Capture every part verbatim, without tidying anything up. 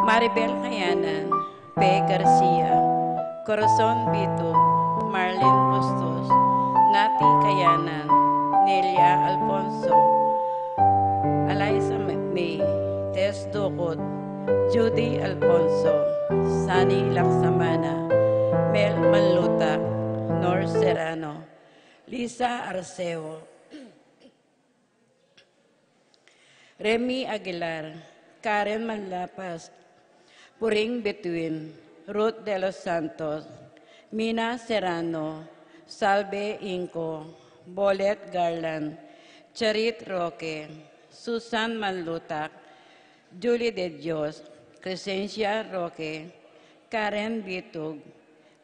Maribel Kayanan, Pe Garcia, Corazon Bitug, Marlene Bustos, Nati Kayanan, Nelia Alfonso, Eliza May, Tess Ducut, Judy Alfonso, Sunny Laksamana, Mel Manlutak, Nor Serrano, Lisa Arceo, Remy Aguilar, Karen Manlapas, Puring Bituin, Ruth De Los Santos, Mina Serrano, Salve Inco, Bolet Garland, Charit Roque, Susan Manlutak, Julie De Dios, Crescencia Roque, Karen Bitug,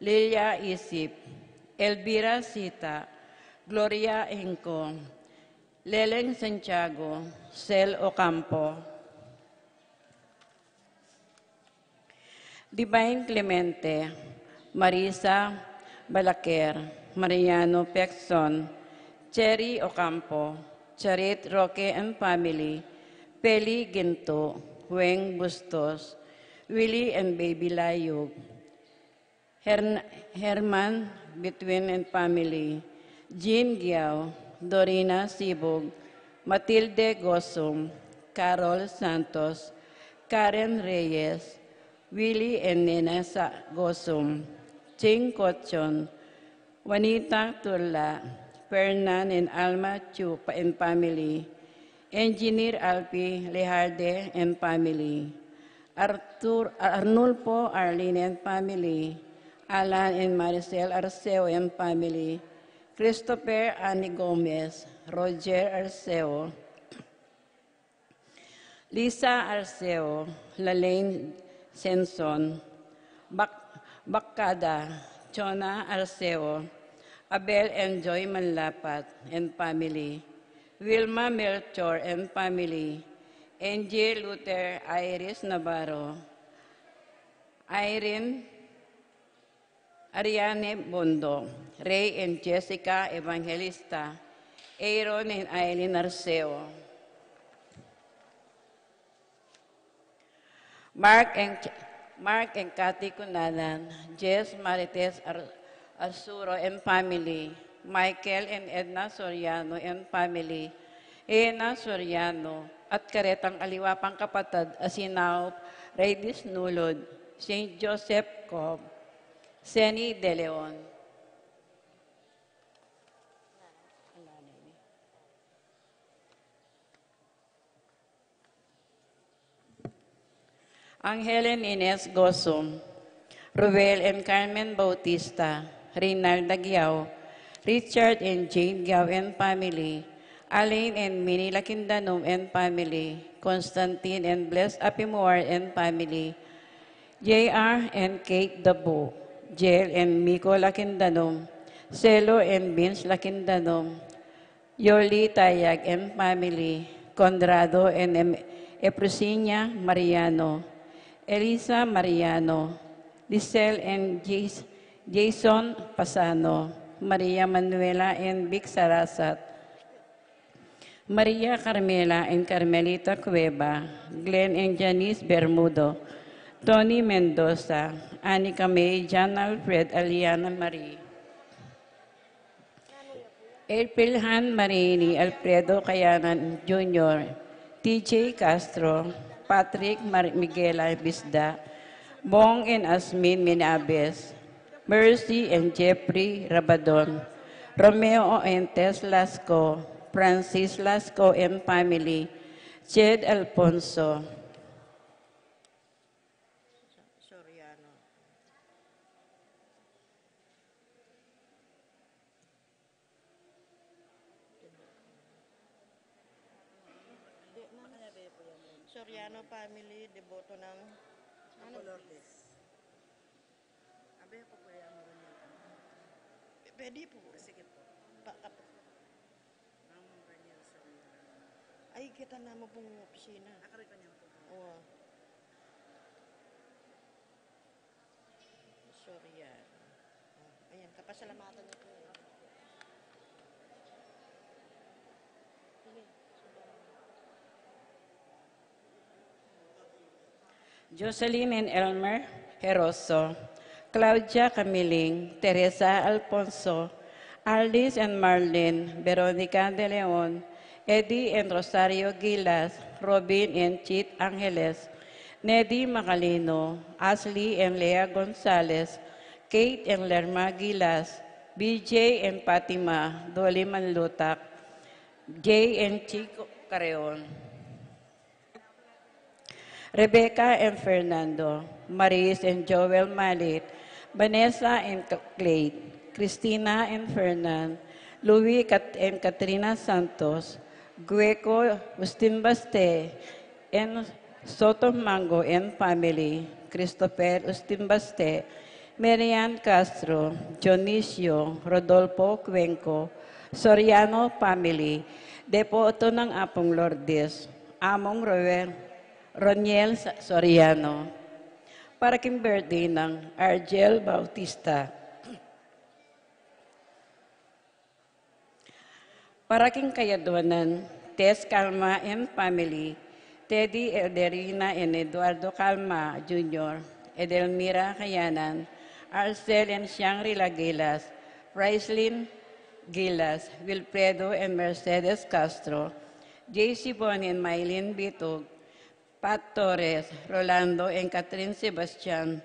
Lilia Isip, Elvira Sita, Gloria Inco, Leleng Santiago, Sel Ocampo, Divine Clemente, Marisa Balaquer, Mariano Pexon, Cherry Ocampo, Charit Roque and family, Peli Ginto, Weng Bustos, Willie and Baby Layug, Hern-, Herman Bituin and family, Jean Giao, Dorina Sibug, Matilde Gosum, Carol Santos, Karen Reyes, Willie and Nena Sa-, Gosum, Ching Cochon, Juanita Turla, Fernan and Alma Chu pa-, and family, Engineer Alpi Lejarde and family, Artur-, Arnulfo Arlene and family, Alan and Maricel Arceo and family, Christopher Ani Gomez, Roger Arceo, Lisa Arceo, Lalaine Senson, Bac-, Bacada, Chona Arceo, Abel and Joy Manlapat and family, Wilma Melchor and family, Angie Luther Iris Navarro, Irene Ariane Bondo, Ray and Jessica Evangelista, Aaron and Eileen Arceo, Mark and Ch-, Mark and Kathy Cunanan, Jess Marites Ar-, Arsuro and family, Michael and Edna Soriano and family, Ena Soriano, at karetang aliwa pang kapatad a sinaup Reyes Nulod, Saint Joseph Cobb, Seni De Leon. Angel and Ines Gosum, Ruel and Carmen Bautista, Reynalda Giao, Richard and Jane Giao and family, Alain and Minnie Lakindanum and family, Constantine and Bless Apimor and family, J R and Kate Dabu, Jel and Miko Lakindanum, Selo and Vince Lakindanum, Yoli Tayag and family, Conrado and Em-, Efrosinia Mariano, Elisa Mariano, Lisel and Jas-, Jason Pasano, Maria Manuela and Vic Sarasat, Maria Carmela and Carmelita Cueva, Glenn and Janice Bermudo, Tony Mendoza, Anika May, John Alfred, Aliana Marie, April Han Marini, Alfredo Kayanan Junior, T J Castro, Patrick Mar-, Miguela Bisda, Bong and Asmin Minabes, Mercy and Jeffrey Rabadon, Romeo and Tess Lasco, Francis Lasco and family, Jed Alfonso. Soriano. Soriano family, deboto ng ano? Color this. Abe po, Kuya, ang ganyan. P-, pwede po. Sige po. Pa-, kap- Ang ganyan sa mga Ay, kita na mo pong opisina. Akari ka niyan po. Oo. Sorry, ah. Oh, ayan, kapasalamatan niyo po. Sige, subukan mo. Jocelyn and Elmer Heroso, Claudia Camiling, Teresa Alfonso, Arlis and Marlene, Veronica De Leon, Eddie and Rosario Gilas, Robin and Chit Angeles, Nedi Macalino, Ashley and Lea Gonzalez, Kate and Lerma Gilas, B J and Fatima, Dolly Manlutak, Jay and Chico Careon, Rebecca and Fernando, Maris and Joel Malit, Vanessa and Clay, Christina and Fernan, Louis Kat- and Katrina Santos, Gueco Ustin Baste, and Soto Mango and family, Christopher Ustin Baste, Marian Castro, Dionisio, Rodolfo Cuenco, Soriano family, depoto ng Apong Lourdes, Among Roel, Roniel Sa- Soriano. Para king birthday ng Argel Bautista. Para king kayadwanan, Tess Calma and family, Teddy Elderina and Eduardo Calma Junior, Edelmira Kayanan, Arcel and Shangri-La Gilas, Pricelyn Gilas, Wilfredo and Mercedes Castro, J C Bon and Mylene Bitug, Pat Torres, Rolando and Catherine Sebastian,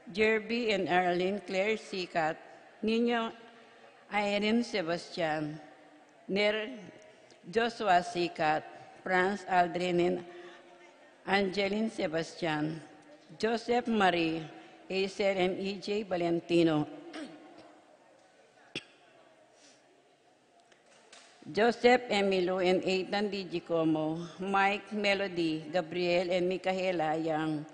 Jerby and Arlene Claire Sikat, Nino Irene Sebastian, Ner Joshua Sikat, Franz Aldrin and Angeline Sebastian, Joseph Marie, Hazel and E J Valentino, Joseph Emilio and Ethan D. Gicomo, Mike, Melody, Gabriel and Micaela Yang,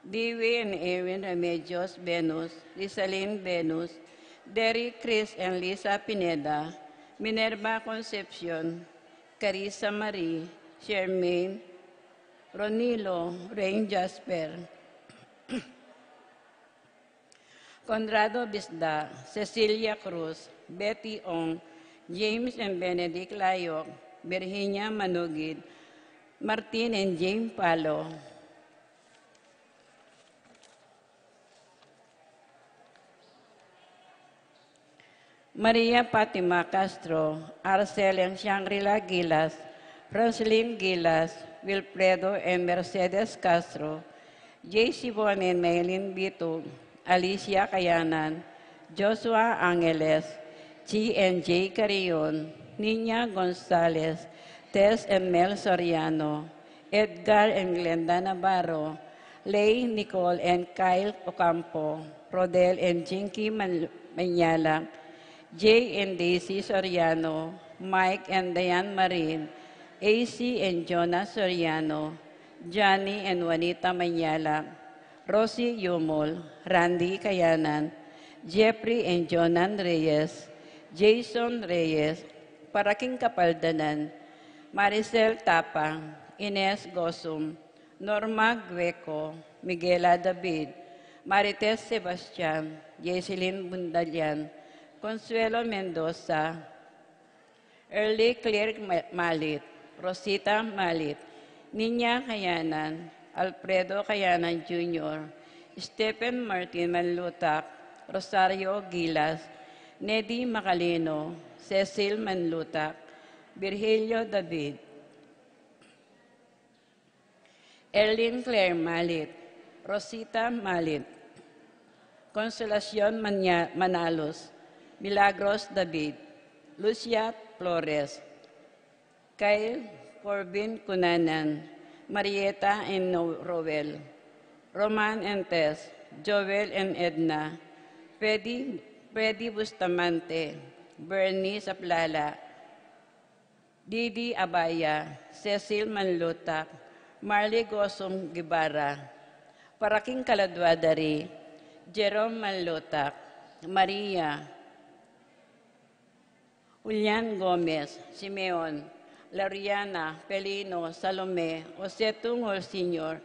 Dewey and Erwin Remedios Venus, Rizalin Venus, Derry, Chris and Lisa Pineda, Minerva Concepcion, Carissa Marie, Charmaine, Ronilo, Rain Jasper, Conrado Bisda, Cecilia Cruz, Betty Ong, James and Benedict Layok, Virginia Manugid, Martin and Jane Palo, Maria Fatima Castro, Arcel and Shangri-La Gilas, Roslyn Gilas, Wilfredo and Mercedes Castro, J C Bon and Maylin Bitug, Alicia Kayanan, Joshua Angeles, Chi and J Carrion, Nina Gonzalez, Tess and Mel Soriano, Edgar and Glenda Navarro, Lay, Nicole and Kyle Ocampo, Rodel and Jinky Man- Manyala, Jay and Daisy Soriano, Mike and Diane Marin, A C and Jonah Soriano, Johnny and Juanita Manyala, Rosie Yumol, Randy Kayanan, Jeffrey and Jonan Reyes, Jason Reyes, para king kapaldanan, Maricel Tapang, Ines Gosum, Norma Gueco, Miguela David, Marites Sebastian, Jesselyn Bundalian, Consuelo Mendoza, Early Claire Ma- Malit, Rosita Malit, Nina Kayanan, Alfredo Kayanan Junior, Stephen Martin Manlutak, Rosario Gilas, Nedi Macalino, Cecil Manlutak, Virgilio David, Erlyn Claire Malit, Rosita Malit, Consolacion Manya- Manalos, Milagros David, Lucia Flores, Kyle Corbin Cunanan, Marieta and No- Roel, Roman and Tess, Joel and Edna, Freddy, Freddy Bustamante, Bernie Saplala, Didi Abaya, Cecil Manlutak, Marley Gosum Guevara, para king kaladua da ri, Jerome Manlutak, Maria, Julian Gomez, Simeon, Loriana, Pelino, Salome, Jose Tungol Senior,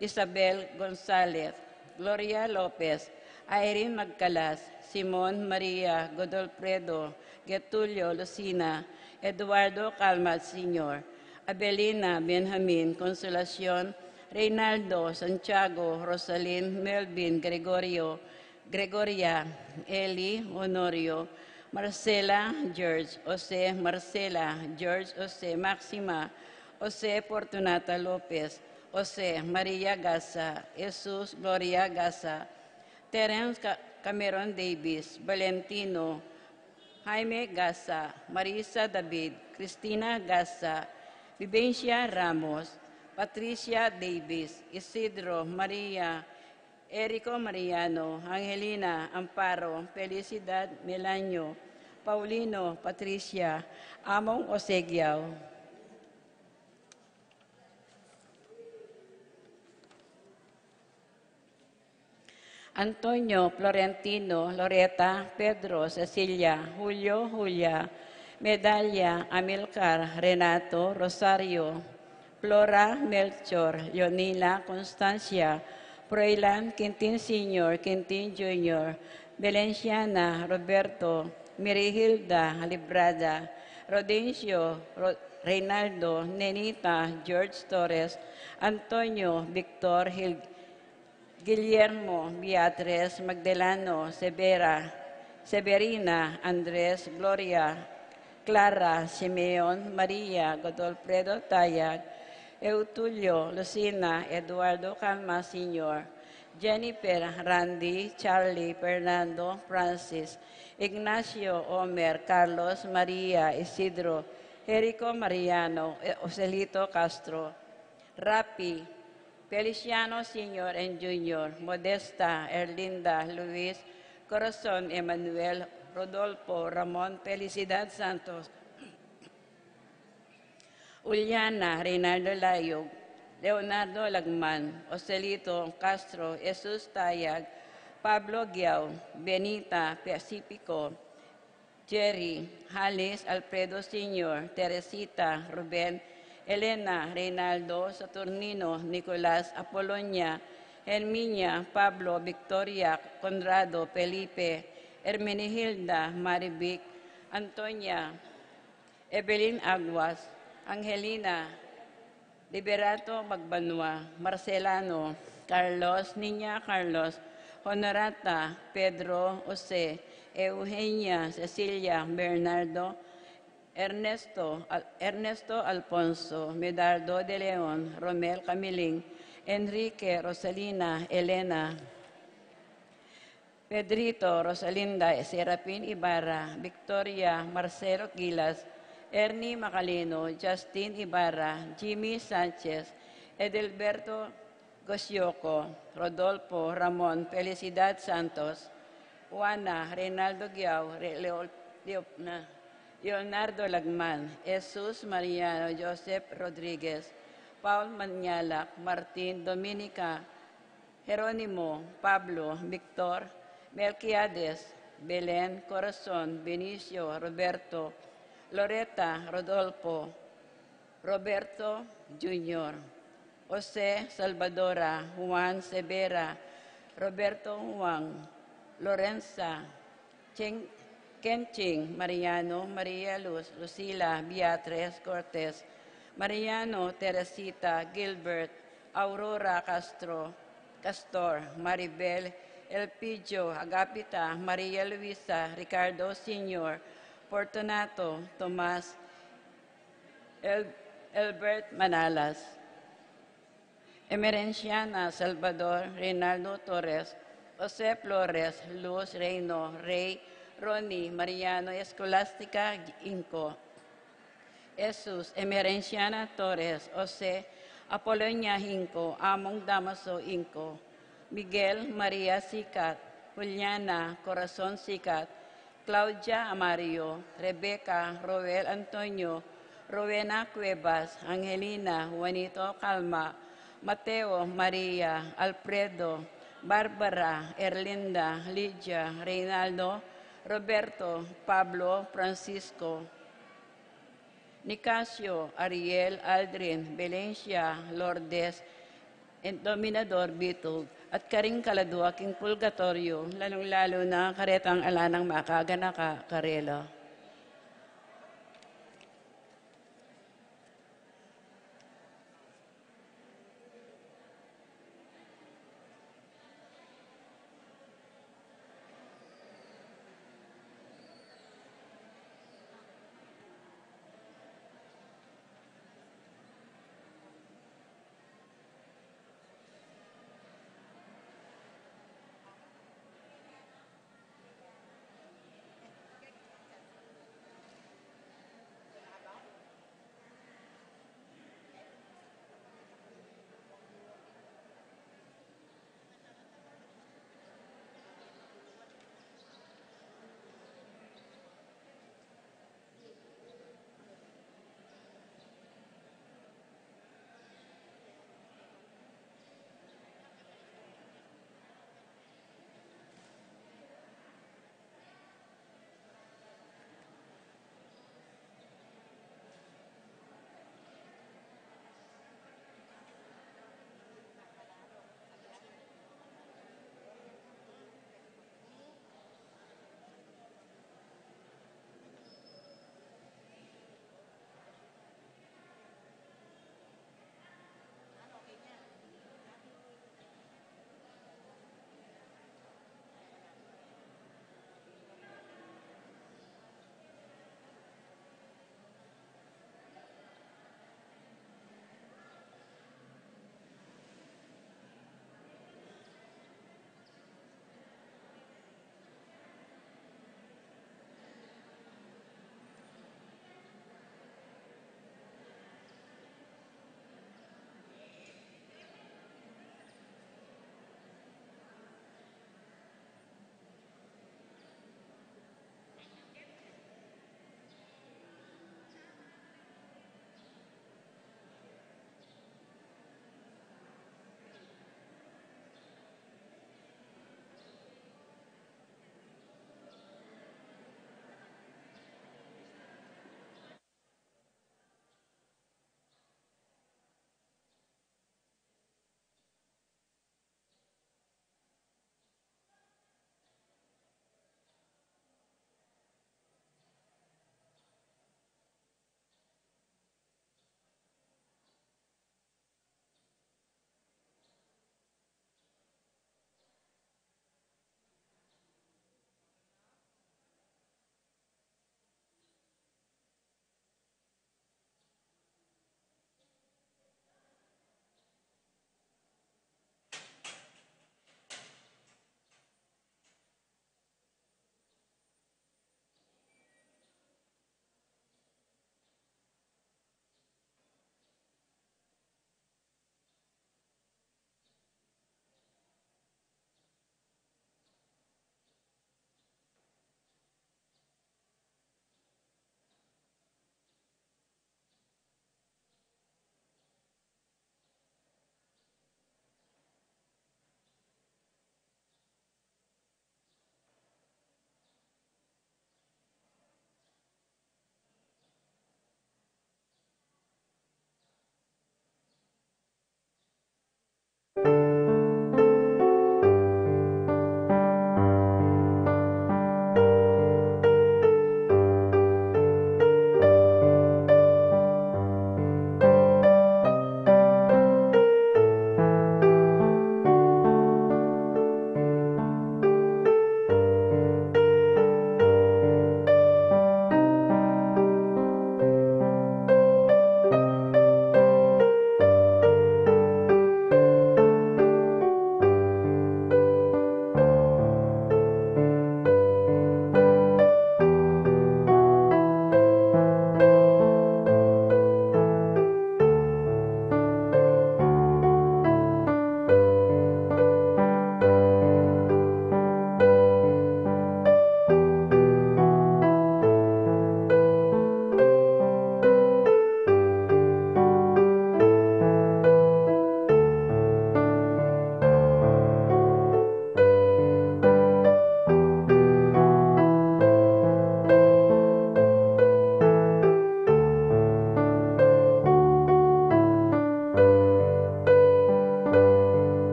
Isabel Gonzalez, Gloria Lopez, Irene Magcalas, Simon, Maria, Godolfredo, Getulio, Lucina, Eduardo Calmat Senior, Abelina, Benjamin, Consolacion, Reynaldo, Santiago, Rosalyn, Melvin, Gregorio, Gregoria, Eli, Honorio, Marcela, George, Jose, Marcela, George, Jose, Maxima, Jose, Fortunata Lopez, Jose, Maria Gasa, Jesus, Gloria Gasa, Terence Ca-, Cameron Davis, Valentino, Jaime Gasa, Marisa David, Cristina Gasa, Vivencia Ramos, Patricia Davis, Isidro, Maria, Erico Mariano, Angelina, Amparo, Felicidad, Melanio, Paulino, Patricia, Among Osegiao. Antonio, Florentino, Loreta, Pedro, Cecilia, Julio, Julia, Medalia, Amilcar, Renato, Rosario, Flora, Melchor, Leonila, Constancia, Froilan, Quintin Senior, Quintin Junior, Valenciana, Roberto, Mirihilda, Librada, Rodencio, Ro-, Reynaldo, Nenita, George Torres, Antonio, Victor, Hil-, Guillermo, Beatriz, Magdaleno, Severa, Severina, Andres, Gloria, Clara, Simeon, Maria, Godolfredo, Tayag, Eutulio, Lucina, Eduardo, Calma, Senior, Jennifer, Randy, Charlie, Fernando, Francis, Ignacio, Omer, Carlos, Maria, Isidro, Jerico, Mariano, eh, Joselito, Castro, Rapi, Feliciano Senior and Junior, Modesta, Erlinda, Luis, Corazon, Emmanuel, Rodolfo, Ramon, Felicidad Santos, Juliana, Reynaldo Layog, Leonardo Lagman, Joselito Castro, Jesus Tayag, Pablo Guiao, Benita Pacifico, Jerry, Halis, Alfredo Senior, Teresita, Ruben, Elena, Reynaldo, Saturnino, Nicolas, Apolonia, Herminia, Pablo, Victoria, Conrado, Felipe, Hermenegilda, Marivic, Antonia, Evelyn Aguas, Angelina, Liberato Magbanua, Marcelano, Carlos, Niña Carlos, Honorata, Pedro, Jose, Eugenia, Cecilia, Bernardo, Ernesto, Al-, Ernesto Alfonso, Medardo de Leon, Romel Camiling, Enrique, Rosalina, Elena, Pedrito, Rosalinda, Serafin Ibarra, Victoria, Marcelo Gilas, Ernie Macalino, Justin Ibarra, Jimmy Sanchez, Edelberto Gosioco, Rodolfo, Ramon, Felicidad Santos, Juana, Reynaldo Guiao, Re-, Leo-, Leo-, na, Leonardo Lagman, Jesus Mariano, Joseph Rodriguez, Paul Mañalac, Martin, Dominica, Jeronimo, Pablo, Victor, Melquiades, Belen, Corazon, Benicio, Roberto, Loreta, Rodolfo, Roberto Junior, Jose, Salvadora, Juan, Severa, Roberto, Juan, Lorenza, Cheng, Kenching, Mariano, Maria Luz, Lucila, Beatriz, Cortez, Mariano, Teresita, Gilbert, Aurora, Castro, Castor, Maribel, Elpidio, Agapita, Maria Luisa, Ricardo Senior, Fortunato, Tomas, El-, Elbert Manalas, Emerenciana, Salvador, Reynaldo Torres, Jose Flores, Luz, Reino, Rey, Ronnie, Mariano, Escolastica, Inco, Jesus, Emerenciana Torres, Jose, Apolonia, Inco, Among Damaso, Inco, Miguel, Maria Sicat, Juliana, Corazon Sicat, Claudia Amario, Rebecca, Roel Antonio, Rowena Cuevas, Angelina, Juanito Calma, Mateo, Maria, Alfredo, Barbara, Erlinda, Lydia, Reynaldo, Roberto, Pablo, Francisco, Nicasio, Ariel, Aldrin, Valencia, Lourdes, and Dominador Bitug, at karing kaladua king purgatoryo, lalung-lalu na karetang ala nang makaganaka karela.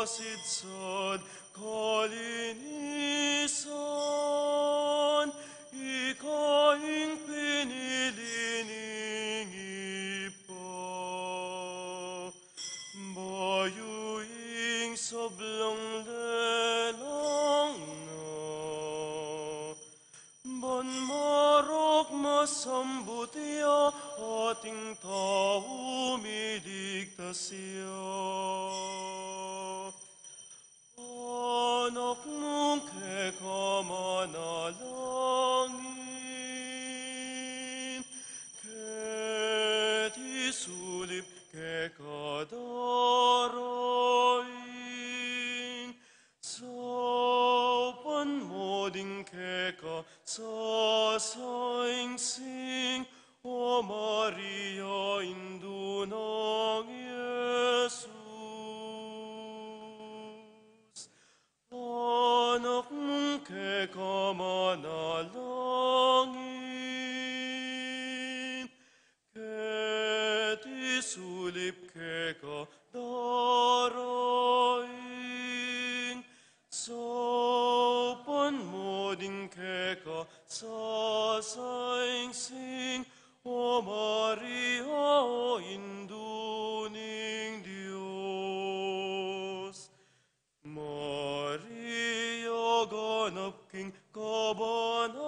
kasidsad, kalinisan, ika ing pinili ning Ibpa. Bayu ing sablang lelang na, ban marok masambut ya, ating tau miligtas ya. Anak mung keka manalangin, keti sulip keka darain, saupan mo ding keka sasaingsing, O Maria, Indu nang Jesus. Anak mung keka manalangin, keti sulip keka darain, saupan mo ding keka sasaingsing, O Maria, o Indu ning Dios. Maria, ganap king kabanalan,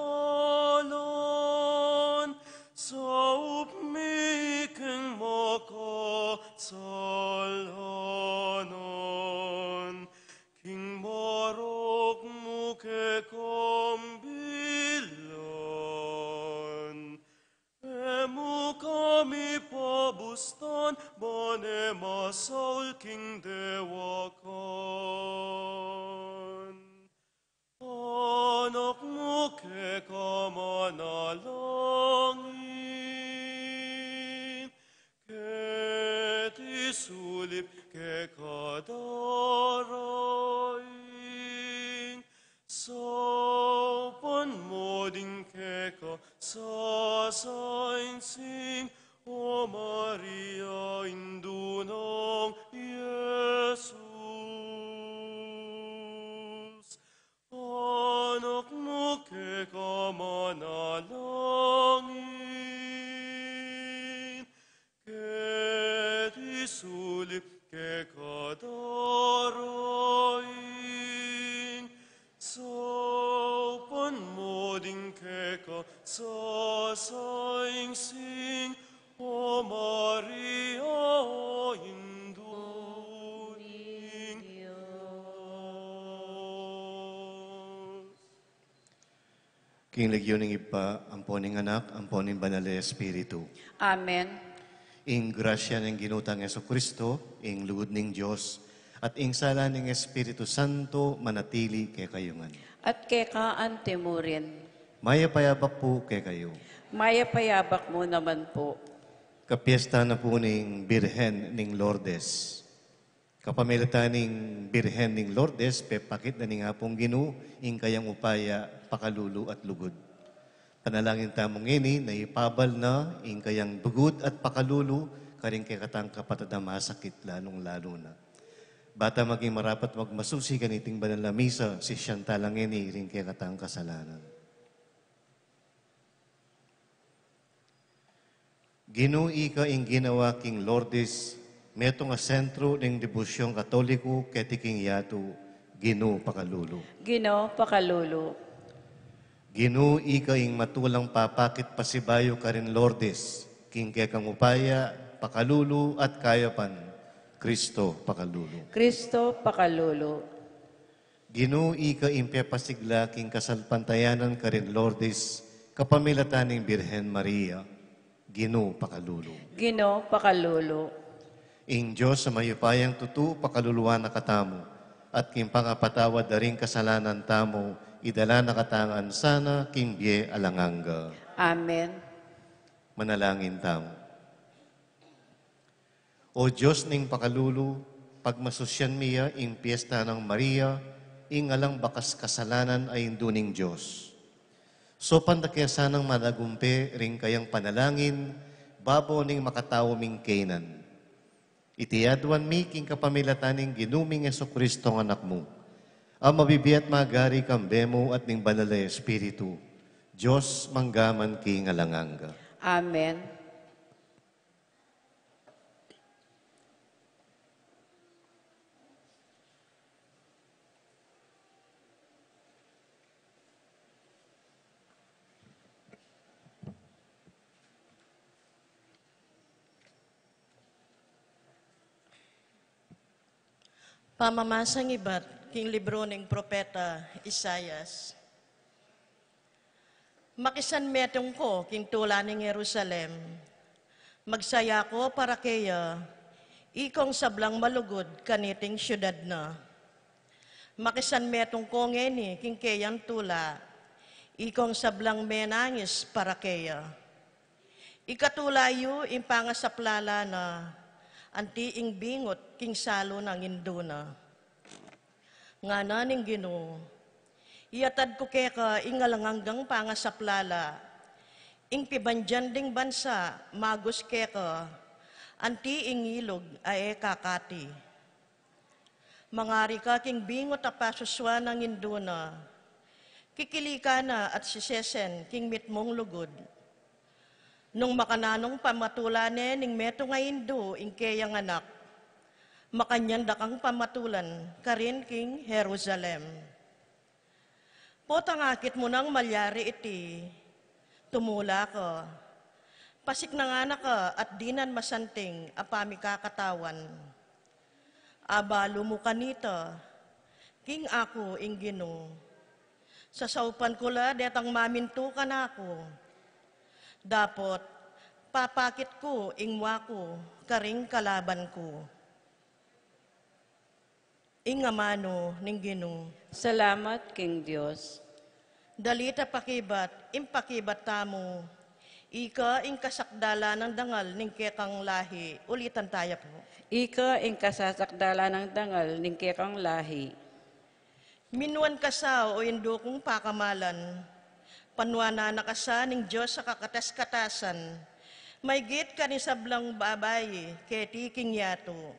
saup mi king makasalanan, king marok mu kekang bilan. E mu kami pabustan, ban e masaul king dewakan. Anak mu keka manalangin, keti sulip keka darain, saupan mo ding keka sasaingsing, O Maria, Indu nang Jesus. Anak mu keka manalangin, keti sulip keka darain, saupan mo ding keka sasaingsing, O Maria, o Indu ning Dios. King lagyu ning Ibpa, ampo ning Anak, ampo ning Banal a Espiritu. Amen. Ing grasya ning Ginu tang Jesucristo, ing lugud ning Dios, at ing sala ning Espiritu Santo manatili kekayu ngan. At keka anti murin. Mayap a abak pu kekayu. Mayap a abak mu naman pu. Kapiesta na pu ning Birhen ning Lourdes. Kapamilatan ning Birhen ning Lourdes, pepakit na ning Apung Ginu ing kayang upaya, pakalulu at lugud. Panalangin tamu ngeni na ipabal na ing kayang lugud at pakalulu karing kekatang kapatad a masakit, lalung-lalu na. Bata maging marapat magmasusi kaniting banal a misa, sisian tala ngeni ring kekatang kasalanan. Ginu, ika ing ginawa king Lourdes metung a sentru ning debosyung Katoliku keti king yatu, Ginu, pakalulu. Ginu, pakalulu. Ginu, ika ing matulang papakit pasibayu karin Lourdes, king kekang upaya, pakalulu at kayapan, Kristo, pakalulu. Kristo, pakalulu. Ginu, ika ing pepasigla king kasalpantayanan karin Lourdes, kapamilatan ning Birhen Maria. Ginu, pakalulu. Ginu, pakalulu. Ing Dios a mayupayang tutu, pakaluluan na katamu, at king pangapatawad da ring kasalanan tamu, idala na katamu ngan sana king bie alang angga. Amen. Manalangin tamu. O Dios ning pakalulu, pagmasusian mi ya ing piesta nang Maria, ing alang bakas kasalanan a Indu ning Dios. Saupan da ke sanang managumpe ring kayang panalangin, babo ning makatau ming kaynan. Iti aduan mi king kapamilatan ning Ginu ming Jesucristo a Anak mu, a mabibie at magari kambe mu at ning Banal a Espiritu, Dios mangga man king alang angga. Amen. Pamamasang ibat king libru ning propeta Isaias. Makisan metung ko king tula ning Jerusalem. Magsaya ko para keya, ikong sablang malugud kaniting siudad na. Makisan metung ko ngeni king keyang tula, ikong sablang menangis para keya. Ikatula yu ing pangasaplala na, anti ing bingut king salu nang indu na. Ngana ning Ginu, iatad ku keka ing alang anggang pangasaplala, ing pibandian ding bansa magus keka, anti ing ilug a e kakati. Mangari ka king bingut a pasusua nang indu na. Kikilikan na at sisesen king mitmung lugud. Nung makananung pamatula ne ning metung a indu ing keyang anak, makanyan da kang pamatulan karin king Jerusalem. Potang akit mu nang malyari iti, tumula ka. Pasiknangan na ka at dinan masanting a pamikakatawan. Abalu mu kanita, king aku ing Ginu. Sasaupan ku la detang mamintu kanaku. Dapot, papakit ku ing mua ku karing kalaban ku. Ing amanu ning Ginu. Salamat king Dios. Dalit a pakibat, ing pakibat tamu. Ika ing kasakdalan nang dangal ning kekang lahi. Ulitan taya pu. Ika ing kasasakdalan nang dangal ning kekang lahi. Minuan ka sa, o indu kung pakamalan. Panuanan na ka sa ning Dios a kakatas-katasan. Maygit karing sablang babai keti king yatu.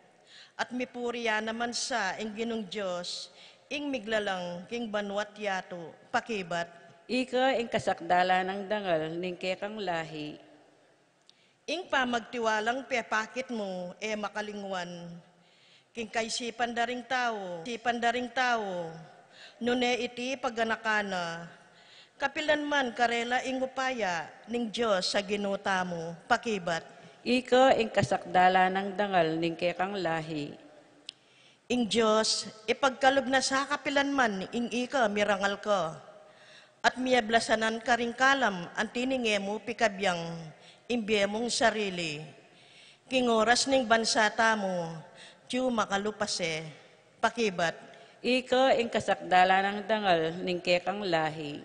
At mipuri ya naman sa ing Ginung Dios, ing miglalang king banua't yatu, pakibat. Ika ing kasakdalan nang dangal ning kekang lahi. Ing pamagtiwalang pepakit mu, e makalingwan. King kaisipan da ring tau, isipan da ring tau, nune iti paganakan na. Kapilan man karela ing upaya ning Dios a Ginu tamu, pakibat. Ika ing kasakdalan nang dangal ning kekang lahi. Ing Dios, ipagkalub na sa kapilan man ing ika mirangal ka, at miablasanan karing kalam anti ning e mu pikabiang ing bie mung sarili. King oras ning bansa tamu, tiyu makalupase, pakibat. Ika ing kasakdalan nang dangal ning kekang lahi.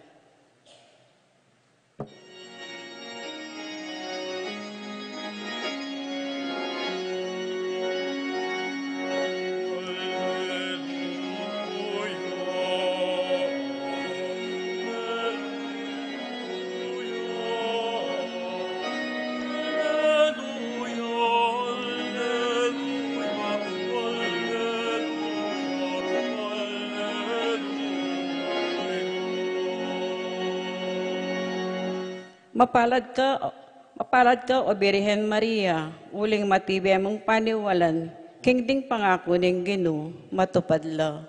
Mapalad ka, mapalad ka, O Birhen Maria, uling matibe mung paniwalan, king ding pangaku ning Ginu, matupad la.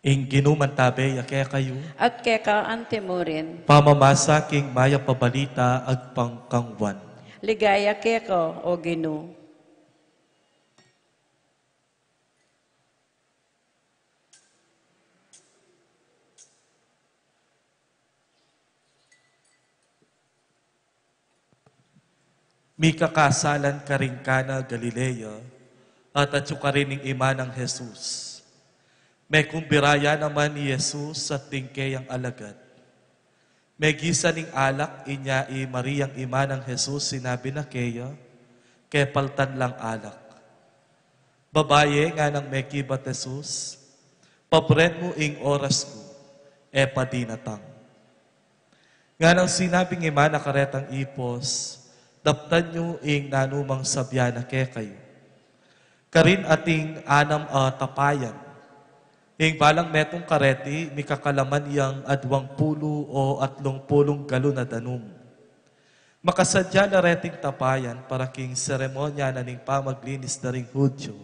Ing Ginu mantabe ya kekayu. At keka antimurin. Pamamasa king mayap a balita agpang kang Juan. Ligaya keka, O Ginu. Mikakasalan karing Cana Galilea, at atyu karin ing ima nang Jesus. Mekumbira ya naman i Jesus at ding keyang alagad. Megisan ing alak, inya i Mariang ima nang Jesus sinabi na keya, "Kepaltan lang alak." "Babaye," nganang mekibat Jesus, "pabren mu ing oras ku e pa dinatang." Nganang sinabing ima na karetang ipus, "Daptan yu ing nanumang sabian na kekayu." Karin ating anam a tapayan. Ing balang metung kareti, mikakalaman yang aduang pulu o atlung pulung galon a danum. Makasadya la reting tapayan para king seremonya na ning pamaglinis da ring Hudyo.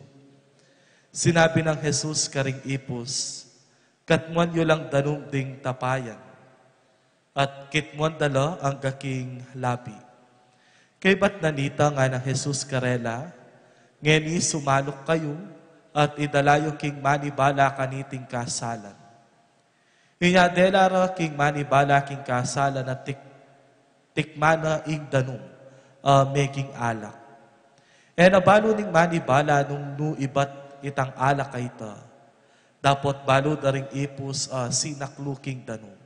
Sinabi nang Jesus karing ipus, "Katmuan yu lang danum ding tapayan." At kitmuan da la angga king labi. Kaybat na nita, nganang Jesus karela, "Ngeni sumaluk kayu, at idala yu king manibala kaniting kasalan." Inya dela ra king manibala king kasalan at tik-, tikman na ing danum a meging alak. E na balu ning manibala nung nu ibat itang alak a ita. Dapot balu da ring ipus a sinaklu king danum.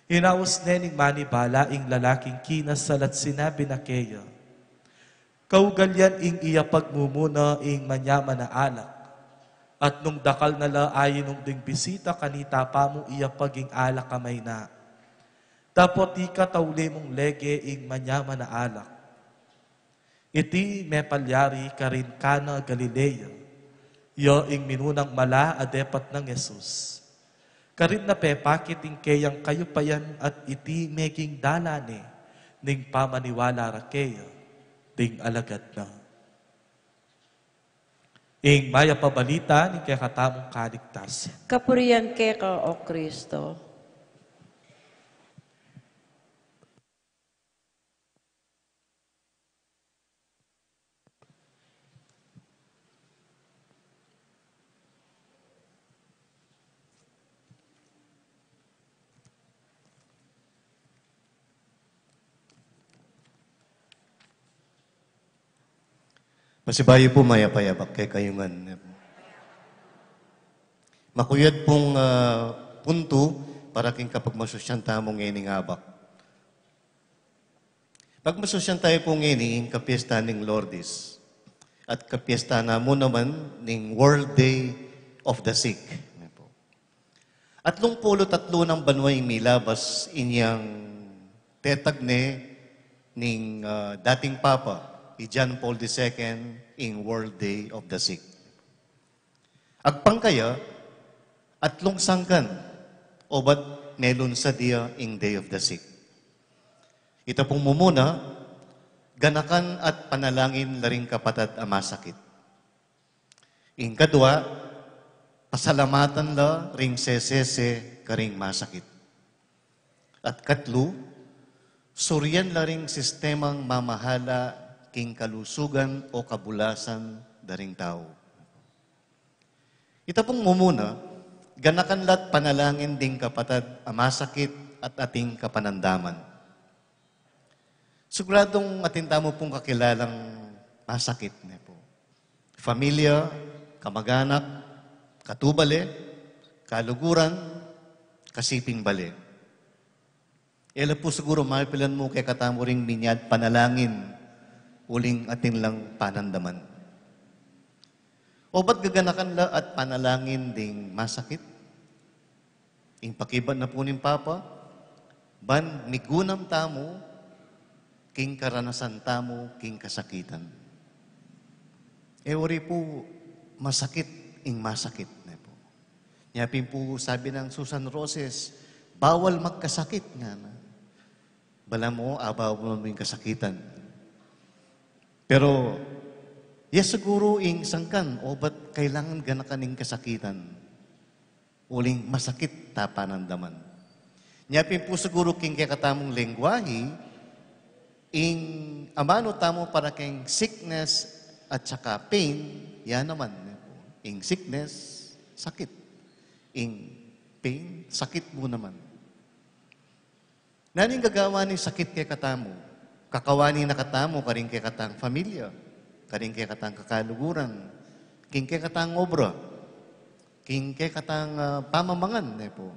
Inaus ne ning manibala ing lalaking kinasal at sinabi na keya, "Kaugalian ing iyapagmumuna ing manyaman a alak, at nung dakal na la ainum ding bisita kanita pa mu iyapag ing alak a mayna. Dapot ika tauli mung lege ing manyaman a alak." Iti mepalyari karin Cana, Galilea, ya ing minunang mala a depat nang Jesus. Karin na pepakit ing keyang kayupayan at iti meging dalan ne ning pamaniwala ra keya ding alagad na. Ing mayap a balita ning kekatamung kaligtasan. Kapurian keka, O Kristo. Pasibayu pu, mayap a yabak kekayu ngan. Makuyad pung, ah, puntu para king kapagmasusyan tamu ngening abak. Pagmasusyan tamu pu ngeni ing kapiyesta ning Lourdes at kapiyesta na mu naman ning World Day of the Sick. Atlung pulu't atlu nang banua ing milabas inyang tetag ne ning, ah, dating Papa, i John Paul the Second, ing World Day of the Sick. Agpang kaya, atlung sangkan, obat melunsad ya ing Day of the Sick. Ita pung mumuna, ganakan at panalangin la ring kapatad a masakit. Ing kadua, pasalamatan la ring sesese karing masakit. At katlu, surian la ring sistemang mamahala king kalusugan o kabulasan da ring tau. Ita pung mumuna, ganakan la't panalangin ding kapatad a masakit at ating kapanandaman. Siguradung atin tamu pung kakilalang masakit, ne pu. Familia, kamaganak, katubale, kaluguran, kasiping bale. E la pu siguru mapilan mu kekatamu ring minyad panalangin uling atin lang panandaman. Obat gaganakan la at panalangin ding masakit? Ing pakibat na pu ning Papa, ban migunam tamu king karanasan tamu king kasakitan. E wari pu masakit ing masakit, ne pu. Nya pin pu sabi nang Susan Roses, "Bawal magkasakit," ngana. Balamu, abaw mu ing kasakitan. Pero, ya siguru ing sangkan, obat kailangan ganakan ing kasakitan uling masakit ta panandaman. Nya pin pu siguru king kekatamung lengguahe, ing amanu tamu para king sickness at saka pain, ya naman, ing sickness, sakit. Ing pain, sakit mu naman. Nanu ing gagawan ning sakit kekatamu? Kakawani na katamu karing kekatang familia, karing kekatang kakaluguran, king kekatang obra. King kekatang, ah, pamamangan, ne pu.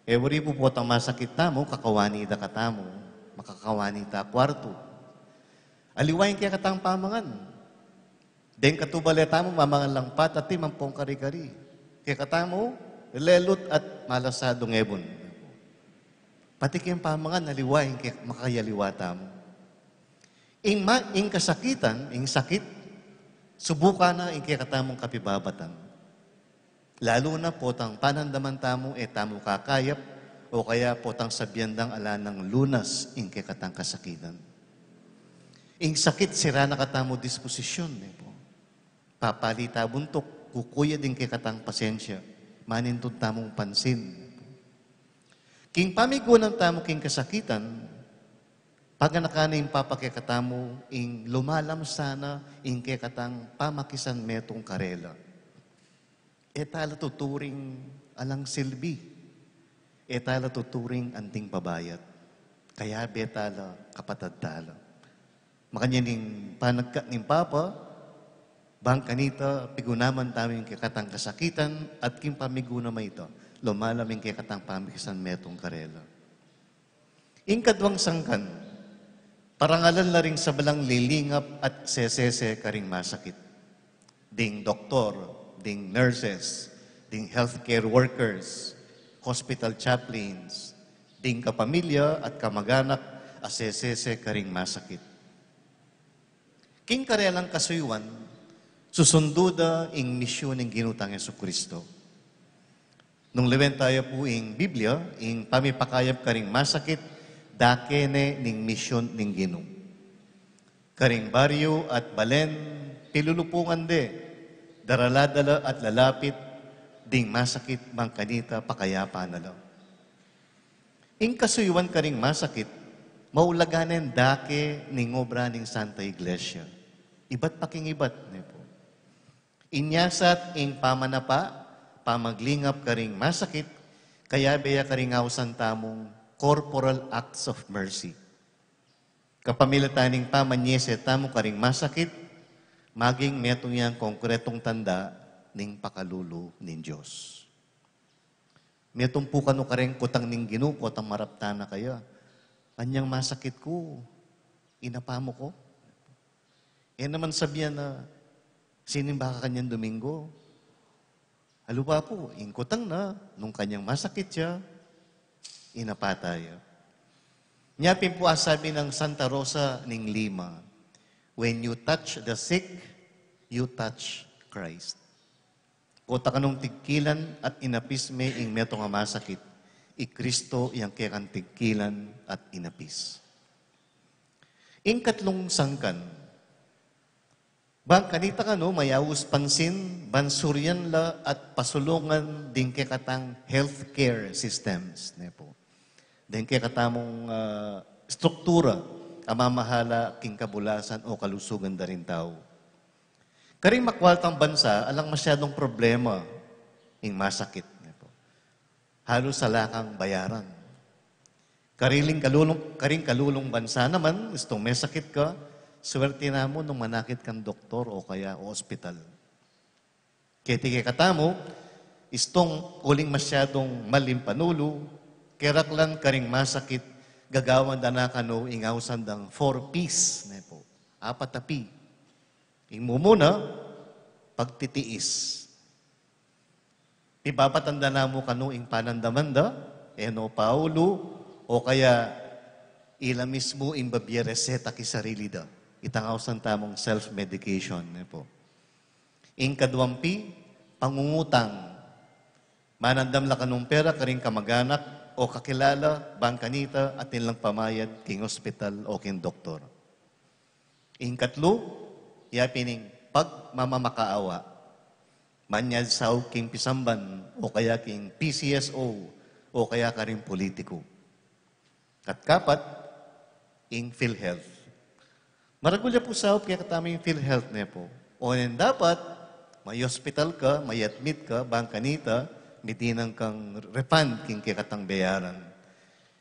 E wari pu potang masakit tamu, kakawani da katamu, makakawani ta kwartu. Aliwa ing kekatang pamangan. Deng katubale tamu, mamangan lang pat at ampong kari-kari. Kekatamu, lelut at malasadu ngebun. Pati king pamangan, aliwa ing ke-, makayaliwa tamu. Ing ma-, ing kasakitan, ing sakit, subukan na ing kekatamung kapibabatan. Lalu na potang panandaman tamu, e tamu kakayap, o kaya potang sabian dang ala nang lunas ing kekatang kasakitan. Ing sakit, sira na katamu disposisyun, ne pu. Papali ta buntuk, kukuyad ing kekatang pasensya, manintun tamung pansin. King pamigunan tamu king kasakitan, paganakan na ing Papa kekatamu, ing lumalam sana ing kekatang pamakisan metung karela. E ta la tuturing alang silbi. E ta la tuturing anting babayat. Kayabe ta la, kapatad ta la. Makanyan ing panagkat ning Papa, bang kanita pigunaman tamu ing kekatang kasakitan at king pamiguna mayta, lumalam ing kekatang pamakisan metung karela. Ing kaduang sangkan, parangalan la ring sablang lilingap at sesese karing masakit. Ding doktor, ding nurses, ding healthcare workers, hospital chaplains, ding kapamilya at kamaganak a sesese karing masakit. King karelang kasuyuan, susundu da ing misyun ning Ginu tang Jesucristo. Nung liwen taya pu ing Biblia, ing pamipakayap karing masakit, dake ne ning misyun ning Ginu. Karing baryu at balen, pilulupungan de, darala da la at lalapit ding masakit bang kanita pakayapan na la. Ing kasuyuan karing masakit, maulagan neng dake ning obra ning Santa Iglesia. Ibat pa king ibat, ne pu. Inya sat ing pamanapa, pamaglingap karing masakit, kayabe ya karing ausan tamung corporal acts of mercy. Kapamilatan ning pamanyese tamu karing masakit, maging metung yang konkretung tanda ning pakalulu ning Dios. Metung pu kanu kareng kutang ning Ginu, potang maraptan na kaya. Anyang masakit ku, inapa mu ku. E naman sabian na, sinimba ka kanyan Domingo. Aliwa pu, ing kutang na, nung kanyang masakit ya, inapa taya. Nya pin pu a sabi nang Santa Rosa ning Lima, "When you touch the sick, you touch Christ." Kota kanung tigkilan at inapis me ing metung a masakit, i Kristo yang kekang tigkilan at inapis. Ing katlung sangkan, bang kanita kanu mayaus pansin, ban surian la at pasulungan ding kekatang healthcare systems, ne pu. Ding kekatamung, ah, struktura a mamahala king kabulasan o kalusugan da ring tau. Karing makwaltang bansa, alang masyadung problema ing masakit, ne pu. Halos ala kang bayaran. Karing kalulung, karing kalulung bansa naman, istung masakit ka, swerte na mu nung manakit kang doktor o kaya ospital. Keti kekatamu, istung uling masyadung mal ing panulu, keraklan karing masakit, gagawan da na kanu ing ausan dang four Ps, ne pu. Apat a P. Ing mumuna, pagtitiis. Pibabatan da na mu kanu ing panandaman da, e no paulu, o kaya ila mismu ing babie reseta king sarili da. Itang ausan tamung self-medication, ne pu. Ing kaduang P, pangungutang. Manandam la kanung pera karing kamaganak o kakilala, bang kanita atin lang pamayad king ospital o king doktor. Ing katlu, ya pin ing pagmamamakaawa. Manyad saup king pisamban, o kaya king P C S O, o kaya karing pulitiku. At kapat, ing PhilHealth. Maragul ya pu saup kekatamu ing PhilHealth, ne pu. O neng dapat, mai-ospital ka, mai-admit ka, bang kanita, midinan kang refund king kekatang bayaran.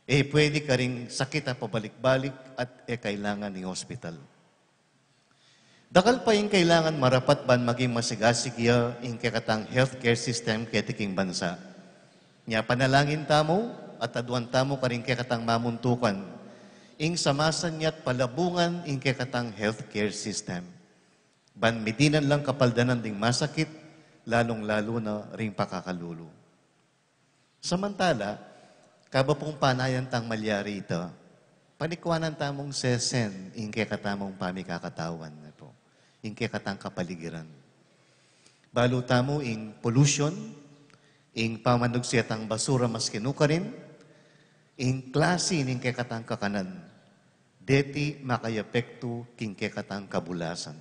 E pwede karing sakit a pabalik-balik at e kailangan ning ospital. Dakal pa ing kailangan marapat ban maging masigasig ya ing kekatang healthcare system keti king bansa. Nya panalangin tamu at aduan tamu karing kekatang mamuntukan ing samasanya't palabungan ing kekatang healthcare system ban midinan lang kapaldanan ding masakit, lalung-lalu na ring pakakalulu. Samantala, kaba pung panayan tang malyari ita, panikwanan tamung sesen ing kekatamung pamikakatawan, ne po, ing kekatang kapaligiran. Balu tamu ing pollution, ing pamanugsiatang basura maski nukarin, ing klasi ning kekatang kakanan, deti makayapektu king kekatang kabulasan.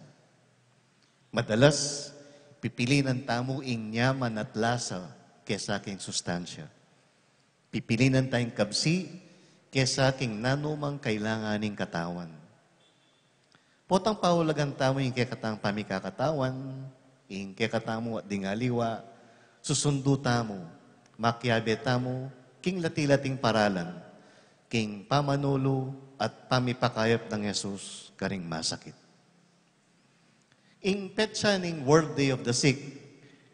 Madalas, pipilinan tamu ing nyaman at lasa kesa king sustansya. Pipilinan tayung kabsi kesa king nanumang kailangan ning katawan. Potang paulagan tamu ing kekatang pamikakatawan, ing kekatamu at ding aliwa, susundu tamu, makiabe tamu king lati-lating paralan king pamanulu at pamipakayap nang Jesus karing masakit. Ing petsa ning World Day of the Sick,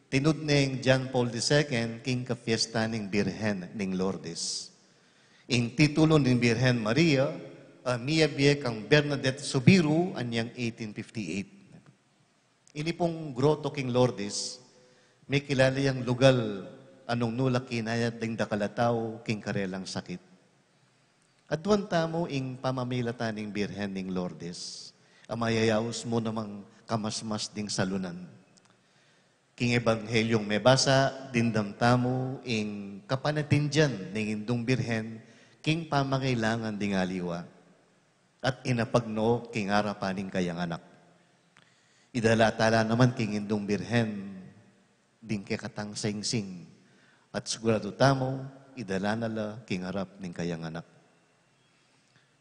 tinud neng John Paul the Second king kapiesta ning Birhen ning Lourdes. Ing titulu ning Birhen Maria, a miyabie kang Bernadette Soubirous anyang eighteen fifty-eight. Ini pung groto king Lourdes, mikilala yang lugal a nung nu la kinayat ding dakal a tau king karelang sakit. Aduan tamu ing pamamilatan ning Birhen ning Lourdes, a mayayaus mu namang kamasmas ding salunan. King Ebanghelyung mebasa, dimdam tamu ing kapanatindian ning Indung Birhen king pamangailangan ding aliwa, at inapag no king arapan ning kayang anak. Idala tala naman king Indung Birhen ding kekatang singsing, at siguradu tamu, idala na la king arap ning kayang anak.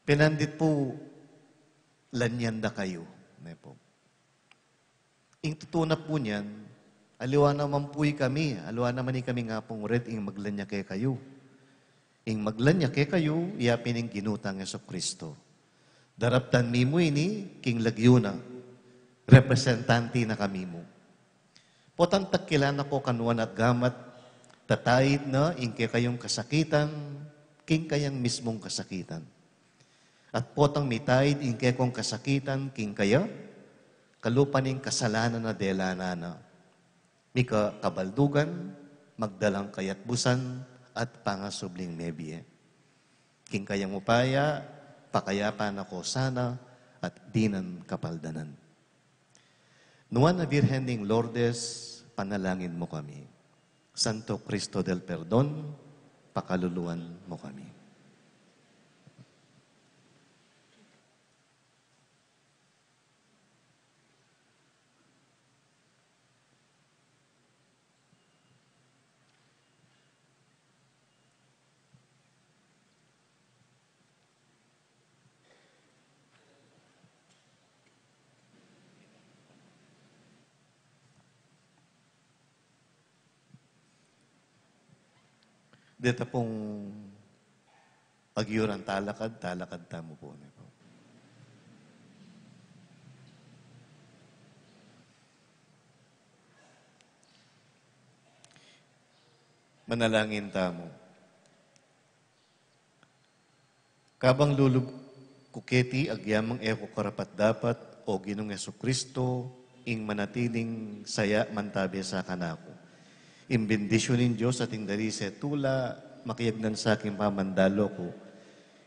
Pinandit pu, lanyan da kayu, ne po. Ing tutu na pu niyan, aliwa naman pu ikami, aliwa naman ikami nga pung ret ing maglanya kekayu. Ing maglanya kekayu, iya pin ing Ginu tang Jesucristo. Daraptan mi mu ini king lagyu na, representante na kami mu. Potang takilan na ko kanuan at gamat, tataid na ing kekayung kasakitan king kayang mismung kasakitan. At potang mitaid ing kekong kasakitan king kaya, kalupa ning kasalanan a dela na, mika kabaldugan, magdalang kayatbusan at pangasubling mebie. King kayang upaya, pakayapan na ko sana at dinan kapaldanan. Nuan a Birhen ning Lourdes, panalangin mu kami. Santo Cristo del Perdon, pakaluluan mu kami. Deta pung agyuran talakad, talakad tamu pu, ne po. Manalangin tamu. Kabang lulub ku keti, agyamang e ku karapat-dapat, o Ginung Jesucristo, ing manatiling saya mantabe sa kanaku. Ing bendisyun ning Dios at ing darisa tula, makiagnan sa king pamandalu ku.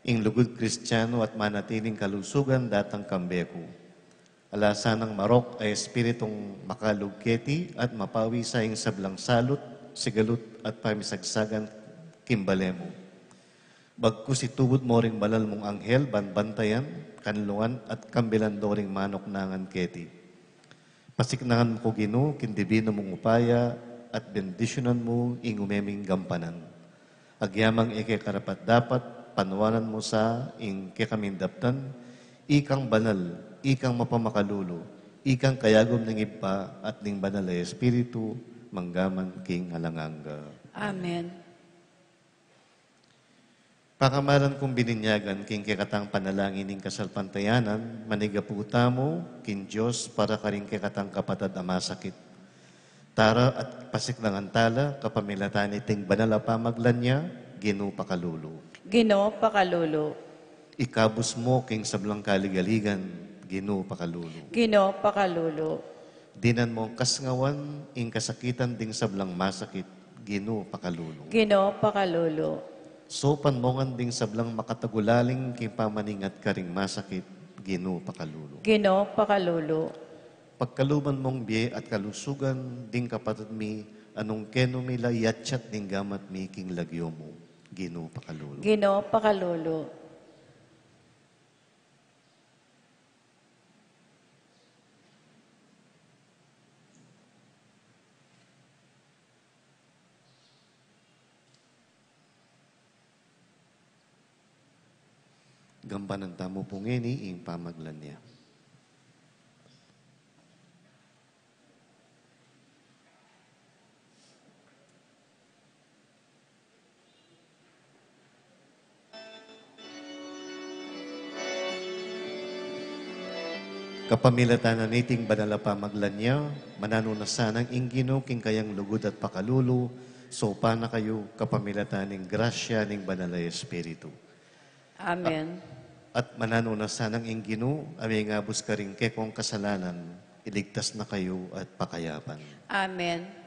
Ing lugud Kristiano at manatiling kalusugan datang kambe ku. Ala sanang marok a espiritung makalug keti at mapawi sa ing sablang salut, sigalut at pamisagsagan king bale mu. Bagkus itubud mo ring banal mung anghel ban bantayan, kanlungan at kambilan do ring manuknangan keti. Pasiknangan mu ku, Ginu, king dibinu mung upaya at bendisyunan mu ing ume ming gampanan. Agyamang e ke karapat-dapat, panuanan mu sa ing kekaming daptan, ikang banal, ikang mapamakalulu, ikang kayagum ning Ibpa at ning Banal a Espiritu, manggaman king alang angga. Amen. Pakamalan kung bininyagan king kekatang panalangin ning kasalpantayanan, manigapu tamu king Dios para karing kekatang kapatad a masakit. Tara at pasiklangan tala, kapamilatan niting banal a pamaglan nia, Ginu pakalulu. Ginu pakalulu. Ikabus mu king sablang kaligaligan, Ginu pakalulu. Ginu pakalulu. Dinan mung kasngawan ing kasakitan ding sablang masakit, Ginu pakalulu. Ginu pakalulu. Saupan mu ngan ding sablang makatagulaling king pamaningat karing masakit, Ginu pakalulu. Ginu pakalulu. Pagkaluban mung bie at kalusugan ding kapatad mi, a nung kenu mi la iyatsat ding gamat mi king lagyu mu, Ginu pakalulu. Ginu pakalulu. Gampanan tamu pu ngeni ing pamaglan nia. Kapamilatan na niting banal a pamaglan nia, mananu na sanang ing Ginu king kayang lugud at pakalulu, saupan na kayu kapamilatan ning grasya ning Banal a Espiritu. Amen. At mananu na sanang ing Ginu, a mengabus karing kekong kasalanan, iligtas na kayu at pakayapan. Amen.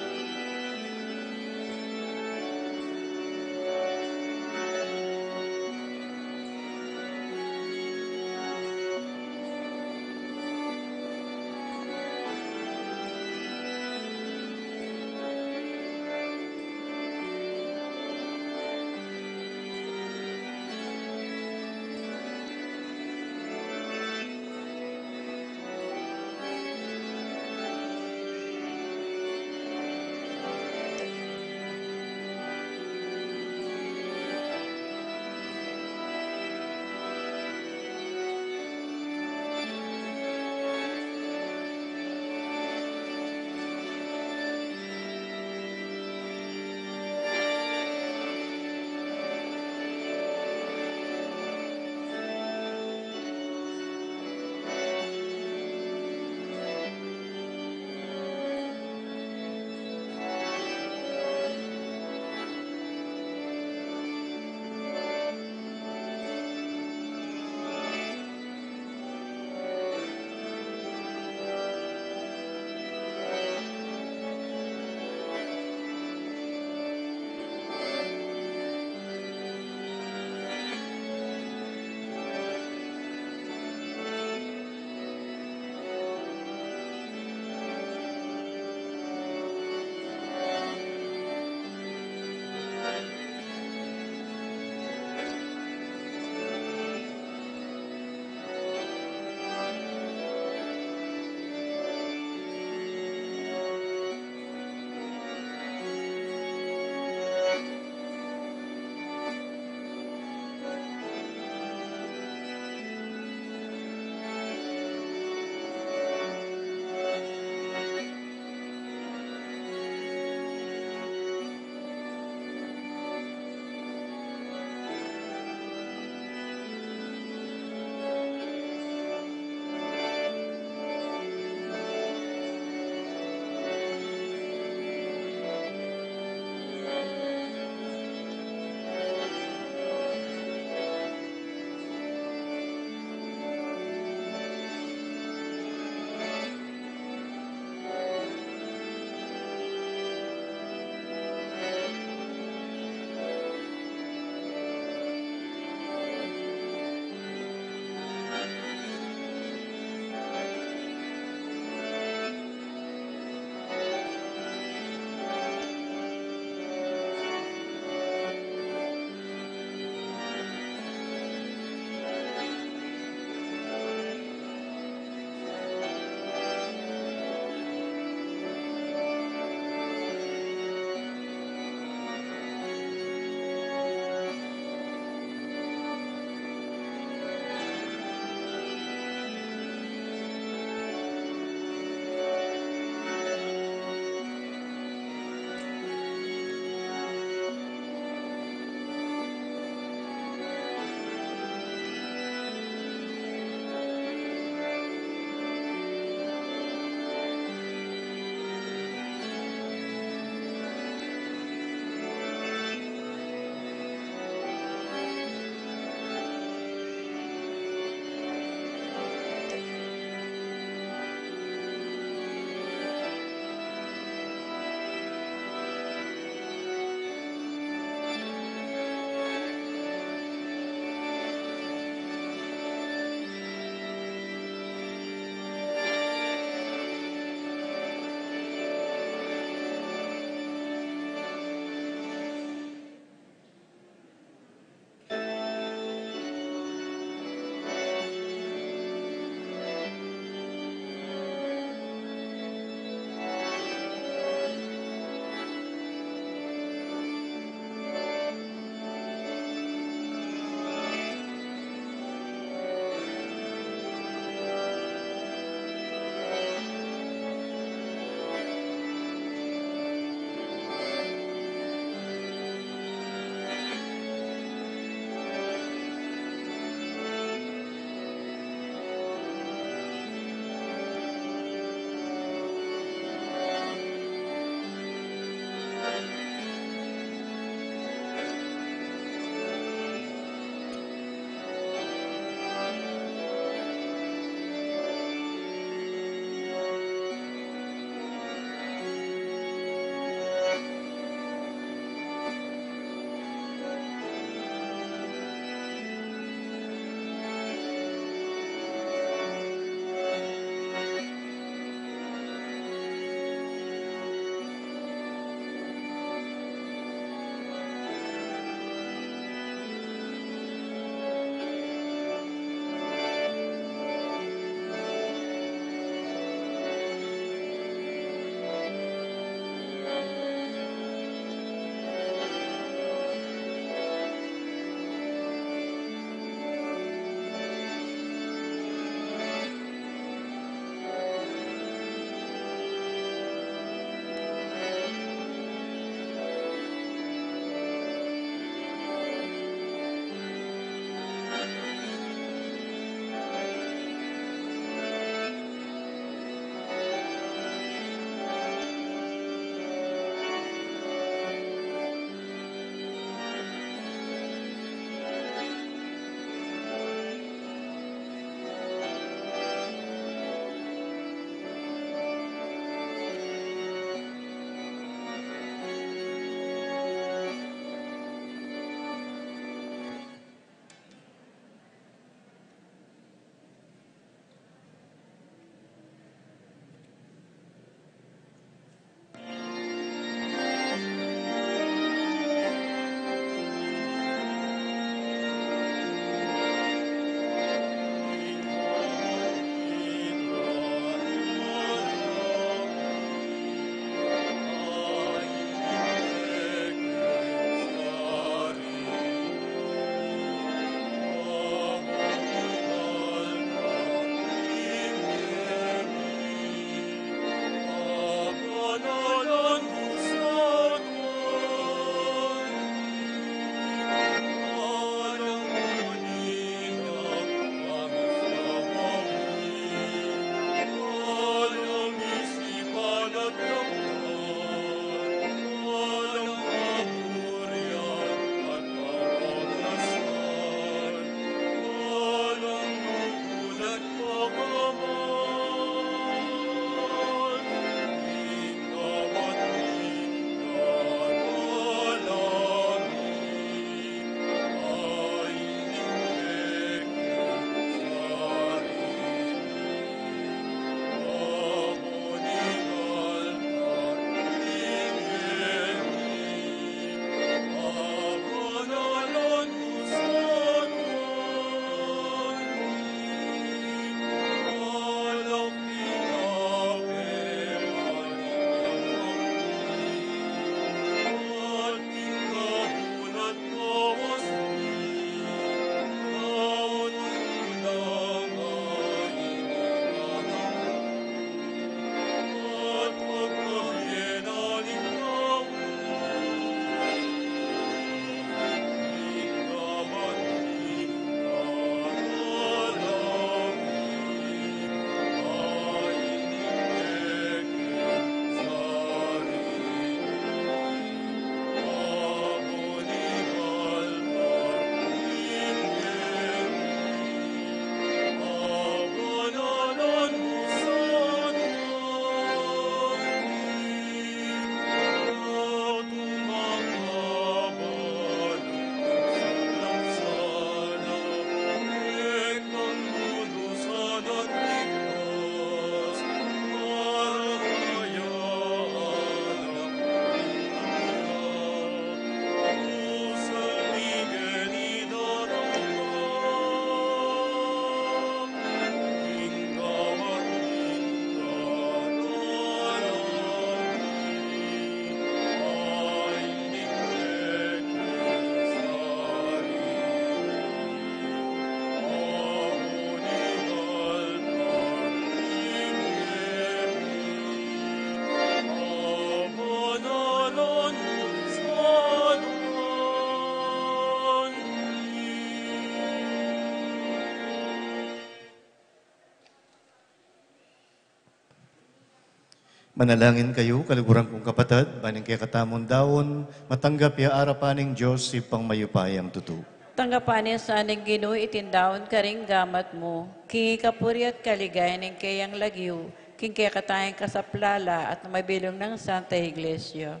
Manalangin kayu, kaluguran kung kapatad, ban ing kekatamung daun, matanggap ya arapan ning Dios, Ibpang mayupayang tutu. Tanggapan na sa ning Ginu iting daun karing gamat mu, king ikapuri at kaligayan ning keyang lagyu, king kekatang kasaplalan at mabilug nang Santa Iglesia.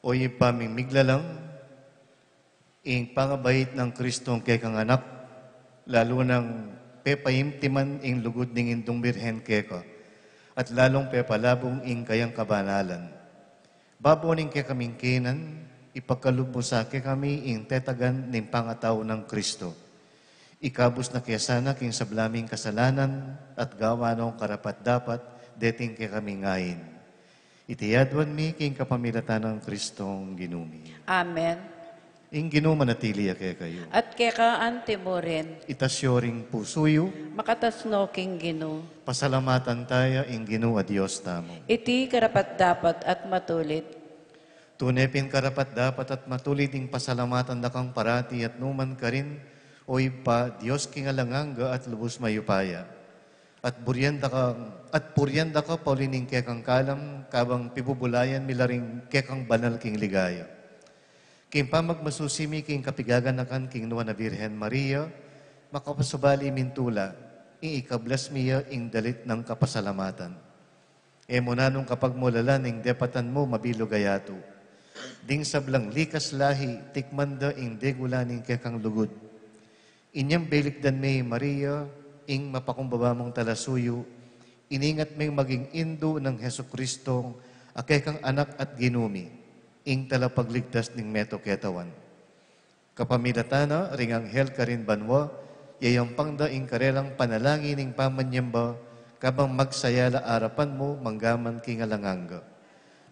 O Ibpa ming miglalang, ing pangabait nang Kristong kekang Anak, lalu nang pepaimtiman ing lugud ning Indung Birhen keka, at lalung pepalabung ing kayang kabanalan. Babo ning kekaming kenan, ipagkalub mu sa kekami ing tetagan ning pangatau nang Kristo. Ikabus na ke sana king sabla ming kasalanan at gawa nong karapat-dapat deting kekaming ain. Iti aduan mi king kapamilatan nang Kristong Ginu mi. Amen. Ing Ginu manatili ya kekayu. At keka anti mu rin. Itas yu ring pusu yu. Makatas no king Ginu. Pasalamatan taya ing Ginu a Dios tamu. Iti karapat-dapat at matulid. Tune pin karapat-dapat at matulid ing pasalamatan da kang parati at nukarin man, O Ibpa, Dios king alang angga at lubus mayupaya. At burian da ka, at purian da ka pauli ning kekang kalam, kabang pibubulayan mi la ring kekang banal king ligaya. King pamagmasusi mi king kapigaganakan king Nuan a Birhen Maria, makapasubali ming tula, ing ikablas mi ya ing dalit nang kapasalamatan. E mu nanung kapagmulalan ing depatan mu mabilug a yatu. Ding sablang likas lahi, tikman da ing degula ning kekang lugud. Inyang belikdan me i Maria, ing mapakumbaba mung talasuyu, iningat meng maging indu nang Jesucristo, a kekang Anak at Ginu mi, ing talapagligtas ning meto ketawan. Kapamilatan na ring anghel karin banua, yayampang da ing karelang panalangin ing pamanyamba, kabang magsaya la arapan mu manggaman king alang angga.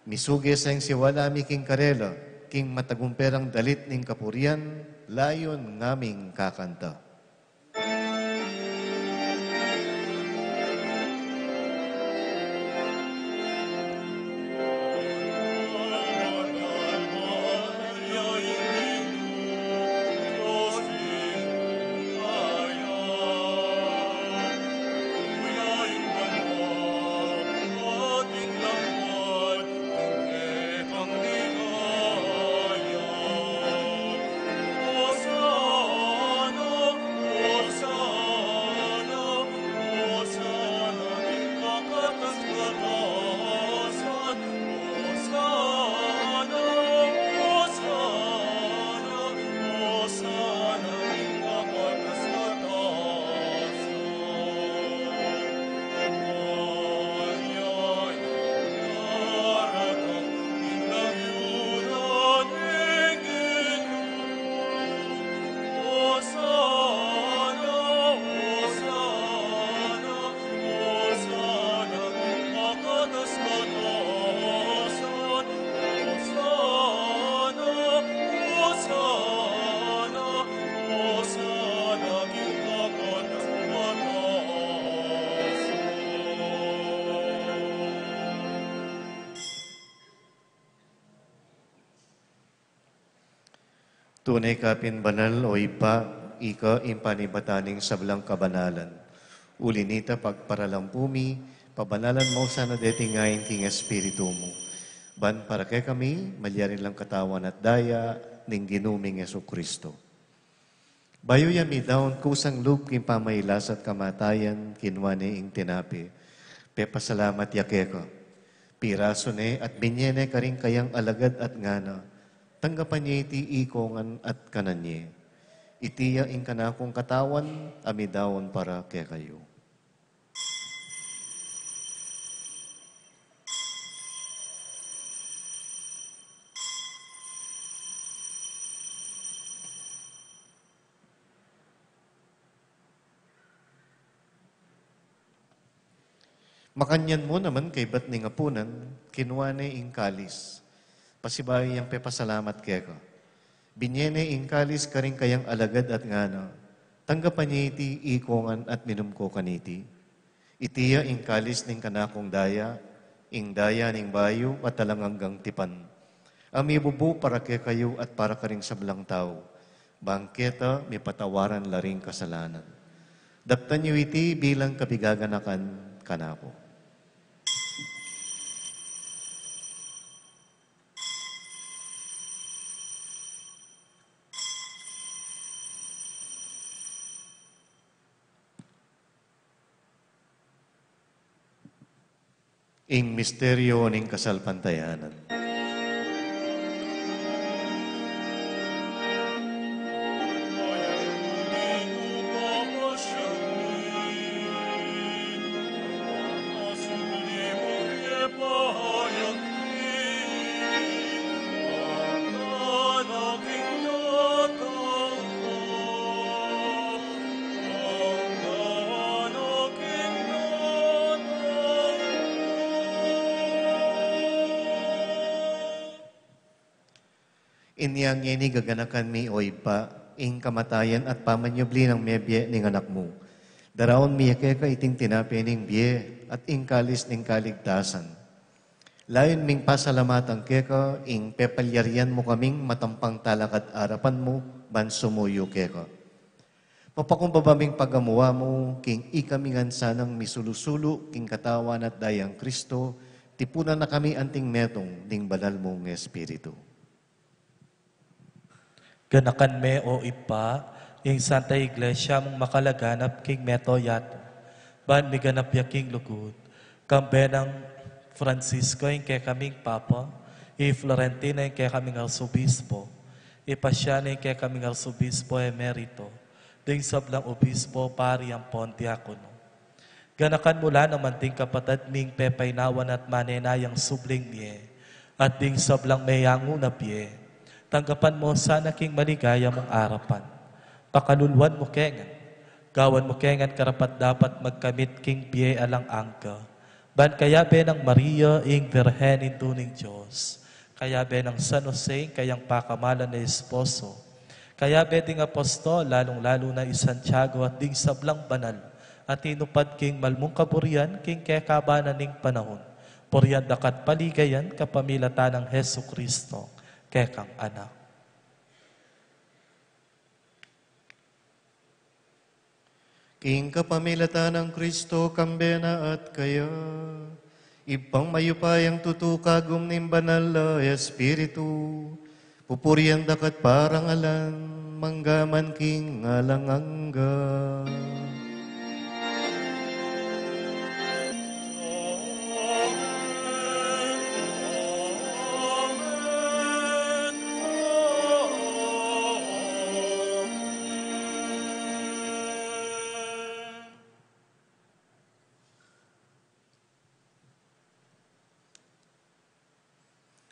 Misuge sa ing siwala mi king karela, king matagumpe rang dalit ning kapurian, layun ngaming kakanta. Tune ka pin banal, o Ibpa, ika ing panibatan ning sablang kabanalan. Uli nita pagparalampu mi, pabanalan mu sana deting ain king Espiritu mu. Ban para kekami, malyarin lang katawan at daya ning Ginu ming Jesucristo. Bayu ya midaun kusang lub king pamailas at kamatayan, kinua ne ing tinape, pepasalamat ya keka. Pirasu ne at binye ne karing kayang alagad at ngana, tanggapan ye iti ikongan at kanan ye. Iti ya ing kanakung katawan a midaun para kekayu. Makanyan mu naman kaybat ning apunan, kinua ne ing kalis. Pasibayu yang pepasalamat keka. Binye ne ing kalis karing kayang alagad at ngana, tanggapan ye iti ikongan at minum ko kaniti. Iti ya ing kalis ning kanakung daya, ing daya ning bayu at alang anggang tipan. A mibubu para kekayu at para karing sablang tau, bang keta mipatawaran la ring kasalanan. Daptan yu iti bilang kapigaganakan kanaku. Ing misteryo ning kasalpantayanan. Inya ngeni gaganakan mi, o Ibpa, ing kamatayan at pamanyubli nang mebie ning Anak mu. Daraun mi keka iting tinape ning bie at ing kalis ning kaligtasan. Layun ming pasalamatan keka ing pepalyarian mu kaming matampang talakad arapan mu ban sumuyu keka. Papakumbaba ming pagamuan mu king ikami ngan sanang misulu-sulu king Katawan at Dayang Kristo, tipunan na kami anting metung ning banal mung Espiritu. Ganakan me, o Ibpa, ing Santa Iglesia mung makalaganap king mabilug a yatu, ban miganap ya king lugud, kambe nang Francisco ing kekaming Papa, i Florentino ing kekaming Arsobispo, i Paciano ing kekaming Arsobispo Emerito, ding sablang obispo, pari ampon diakono. Ganakan mu la naman ding kapatad ming pepaynawan at manenayang subling mie, at ding sablang meyangu na bie. Tanggapan mu sana king maligaya mung arapan. Pakaluluan mu kami ngan, gawan mu kami ngan karapat-dapat magkamit king bie alang angga, ban kayabe nang Maria ing Birhen, Indu ning Dios, kayabe nang San Jose ing kayang pakamalan a esposo, kayabe ding apostol, lalung-lalu na i Santiago, at ding sablang banal a tinupad king mal mung kaburian king kekaban ning panaun, purian da ka at paligayan kapamilatan nang Jesucristo, kekang Anak. King kapamilatan nang Kristo, kambe na at kaya, Ibpang mayupayang tutu, kagum ning Banal a Espiritu, pupurian da ka at parangalan, mangga man king alang angga.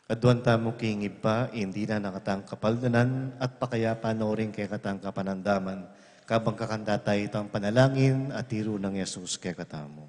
Aduan tamu king Ibpa ing dinan na katang kapaldanan at pakayapan no ring kekatang kapanandaman, kabang kakandat taya itang panalangin a tiru nang Jesus kekatamu.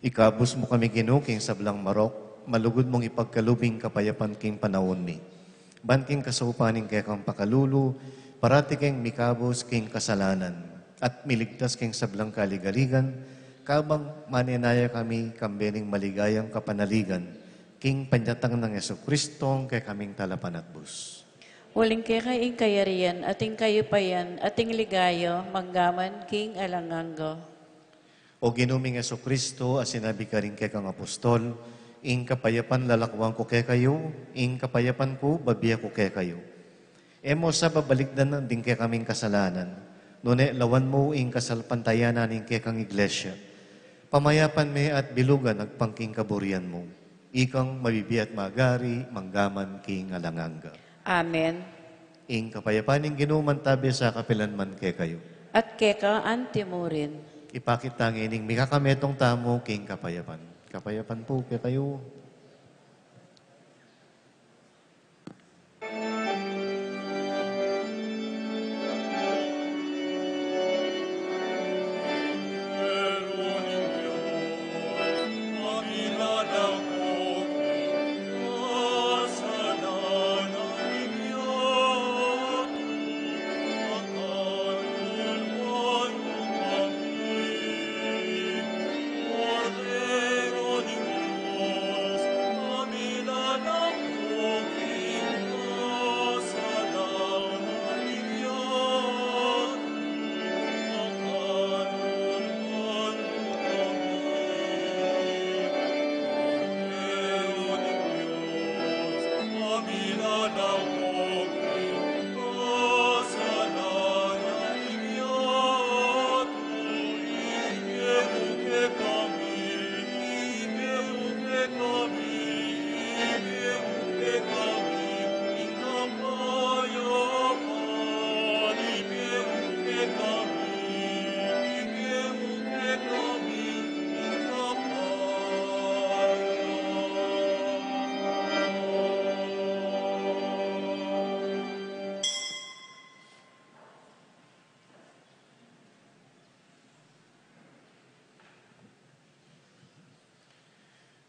Ikabus mu kami, Ginu, king sablang marok, malugud mung ipagkalub ing kapayapan king panaun mi. Ban king kasaupan ning kekang pakalulu, parati kaming mikabus king kasalanan, at miligtas king sablang kaligaligan, kabang manenaya kami kambe ning maligayang kapanaligan, king panyatang nang Jesucristo, ing kekaming Talapanatbus. Uling keka ing kayarian, at ing kayupayan, at ing ligaya, manggaman king alang angga. O Ginu ming Jesucristo, a sinabi karing kekang apostol, ing kapayapan lalakuan ku kekayu, ing kapayapan ku babie ku kekayu. E mu sa babalikdan ding kekaming kasalanan, nune lawan mu ing kasalpantayanan ning kekang iglesia. Pamayapan me at bilugan agpang king kaburian mu. Ikang mabibie at magari, manggaman king alang angga. Amen. Ing kapayapan ning Ginu mantabe sa kapilan man kekayu. At keka anti mu rin. Ipakit ta ngening mikakametung tamu king kapayapan. Kapayapan pu kekayu.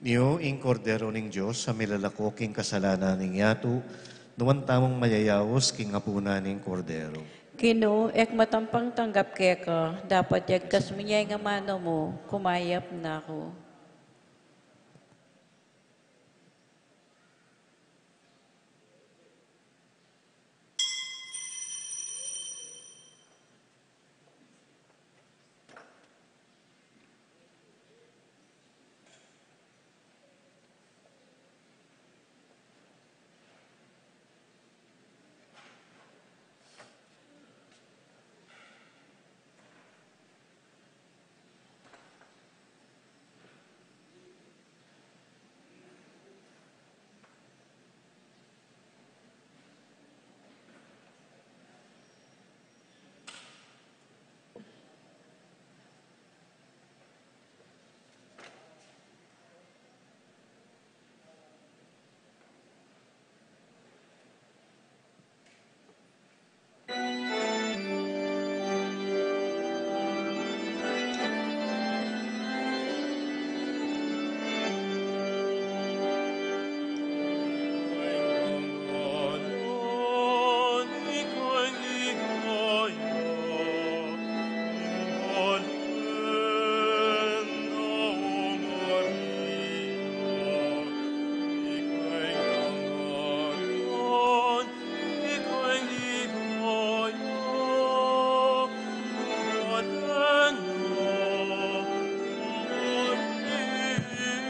Niu ing Kordero ning Dios, a milalako king kasalanan ning yatu, nuan tamung mayayaus king apunan ning Kordero. Ginu, e ku matampang tanggap keka, dapot yagkas mu ne ing amanu mu, kumayap na ku.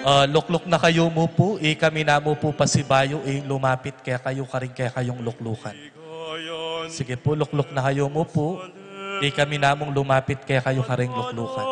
Ah, lukluk na kayu mu pu, ikami namu pu pasibayu, ing lumapit kekayu karing kekayung luklukan. Sige pu, lukluk na kayu mu pu, ikami namung lumapit kekayu karing luklukan.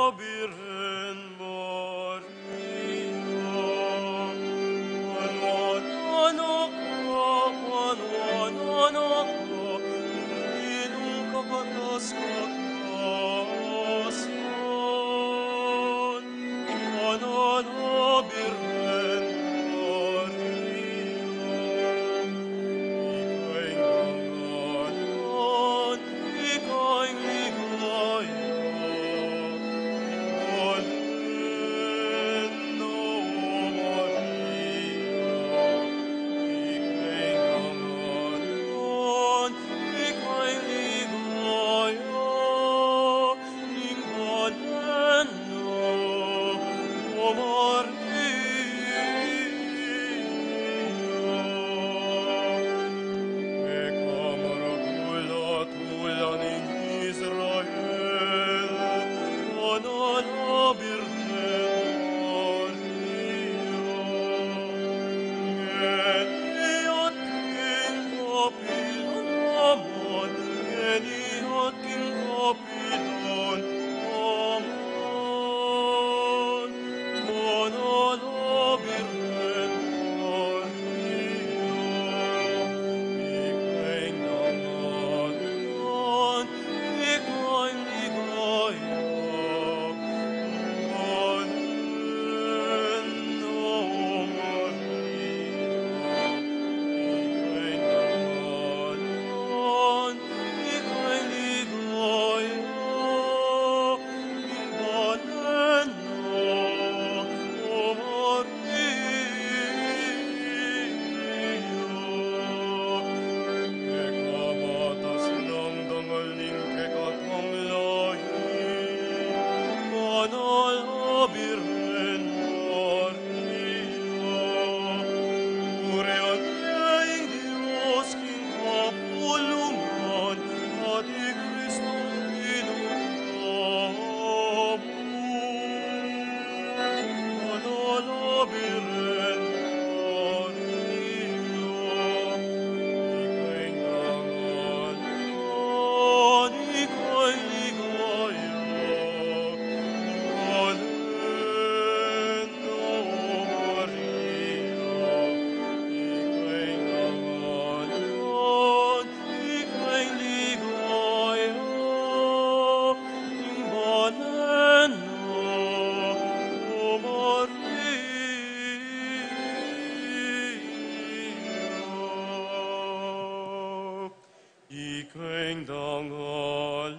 Ika ing dangalan,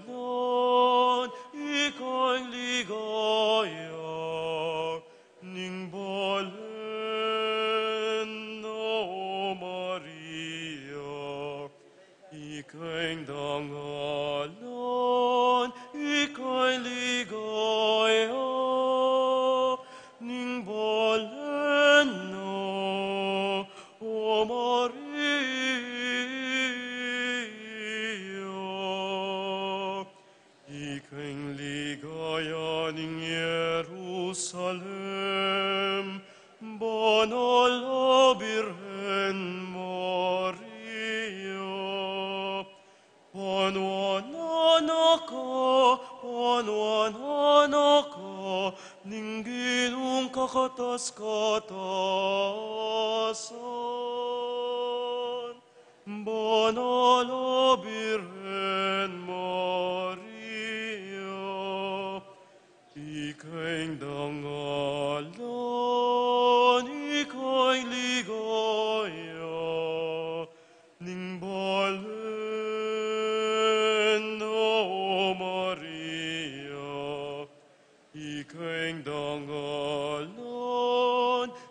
ika ing ligaya ning balen na, O Maria. Ika ing dangalan, ika ing ligaya ning balen na, O Maria. Ika ing ligaya ning Jerusalem, banal a Birhen Maria. Panuanan na ka, panuanan na ka ning Ginung kakatas-katasan. Banal a Birhen Maria, ika ing dangalan, ika ing ligaya ning balen na, O Maria. Ika ing dangalan,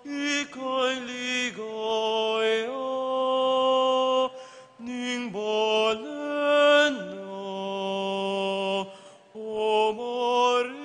ika ing ligaya ning balen na, O Maria.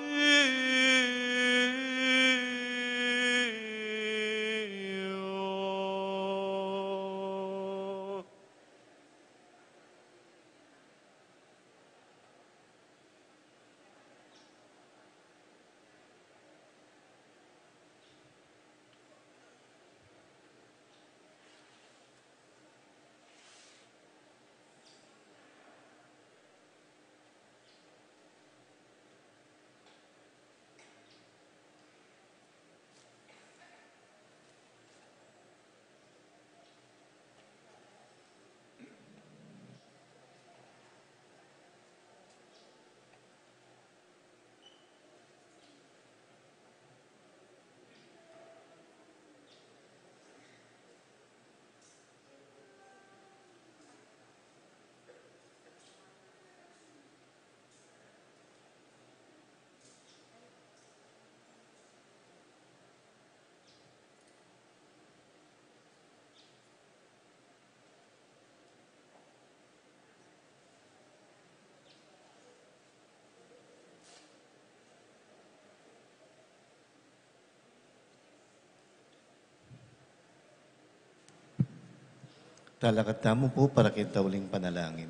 Talakad tamu pu para king dauling panalangin.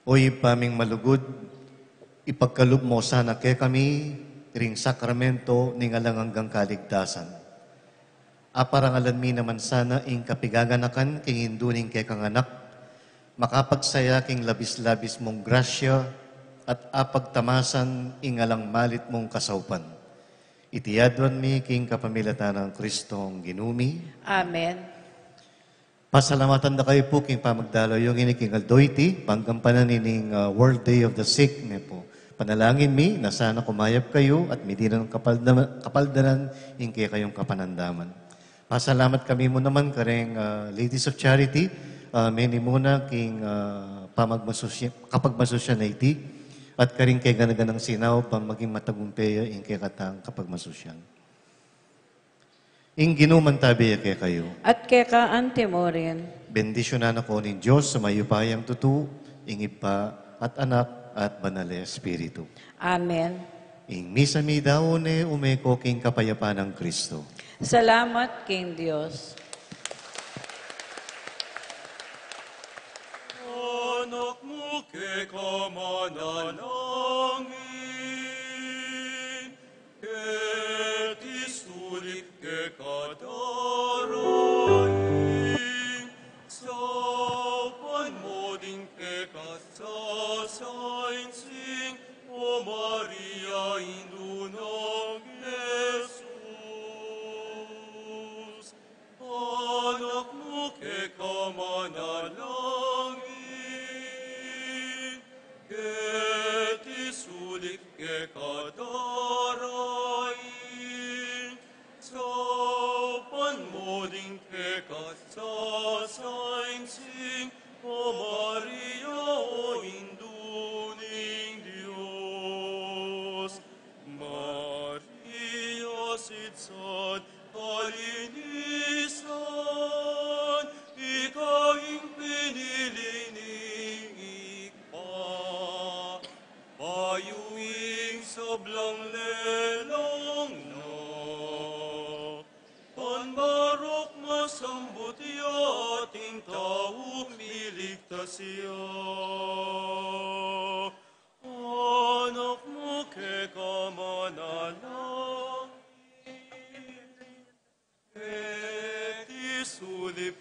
O Ibpa ming malugud, Ipagkalub mo sana kekami ring sakramento ning alang anggang kaligtasan. Aparangalan mi naman sana ing kapigaganakan king indu ning kekang anak, makapagsaya king labis-labis mung grasya at apagtamasan ing alang malit mung kasaupan. Iti aduan mi king kapamilatan nang Kristong Ginu mi. Amen. Pasalamatan da kayu pu king pamagdalaw yu ngeni king aldo iti, panggampanan ining, ah, World Day of the Sick, ne pu. Panalangin mi, na sana kumayap kayu at midinan kapalda-, kapaldanan ing kekayung kapanandaman. Pasalamat kami mu naman kareng, ah, Ladies of Charity, ah, meni mu na king, ah, pamagmasusya-, kapagmasusyan a iti, at karing keganaganang sinaw, ban maging matagumpe ya ing kekatang kapagmasusyan. Ing Ginu mantabi ya kekayu. At keka anti mu rin. Bendisyunan na ko ning Dios a mayupayang tutu, ing Ibpa, at Anak, at Banal a Espiritu. Amen. Ing misa mi daun ne, ume ko king kapayapan nang Kristo. Salamat king Dios. Anak mu keka manalangin, keti sulip keka daraing, saupan mu ding keka sasainsing, O Maria, Indu nang Jesus. Anak mu keka manalangin, keti sulip keka daraing, saupan mu ding keka sasainsing, O Maria, o Indu ning Dios. Maria, sidsad kalinisan, ika ing pinili ning Ibpa, bayu ing sablang lelang na. Ban marok masambut ya at ing tau miligtas ya. Anak mu keka manalangin, keti sulip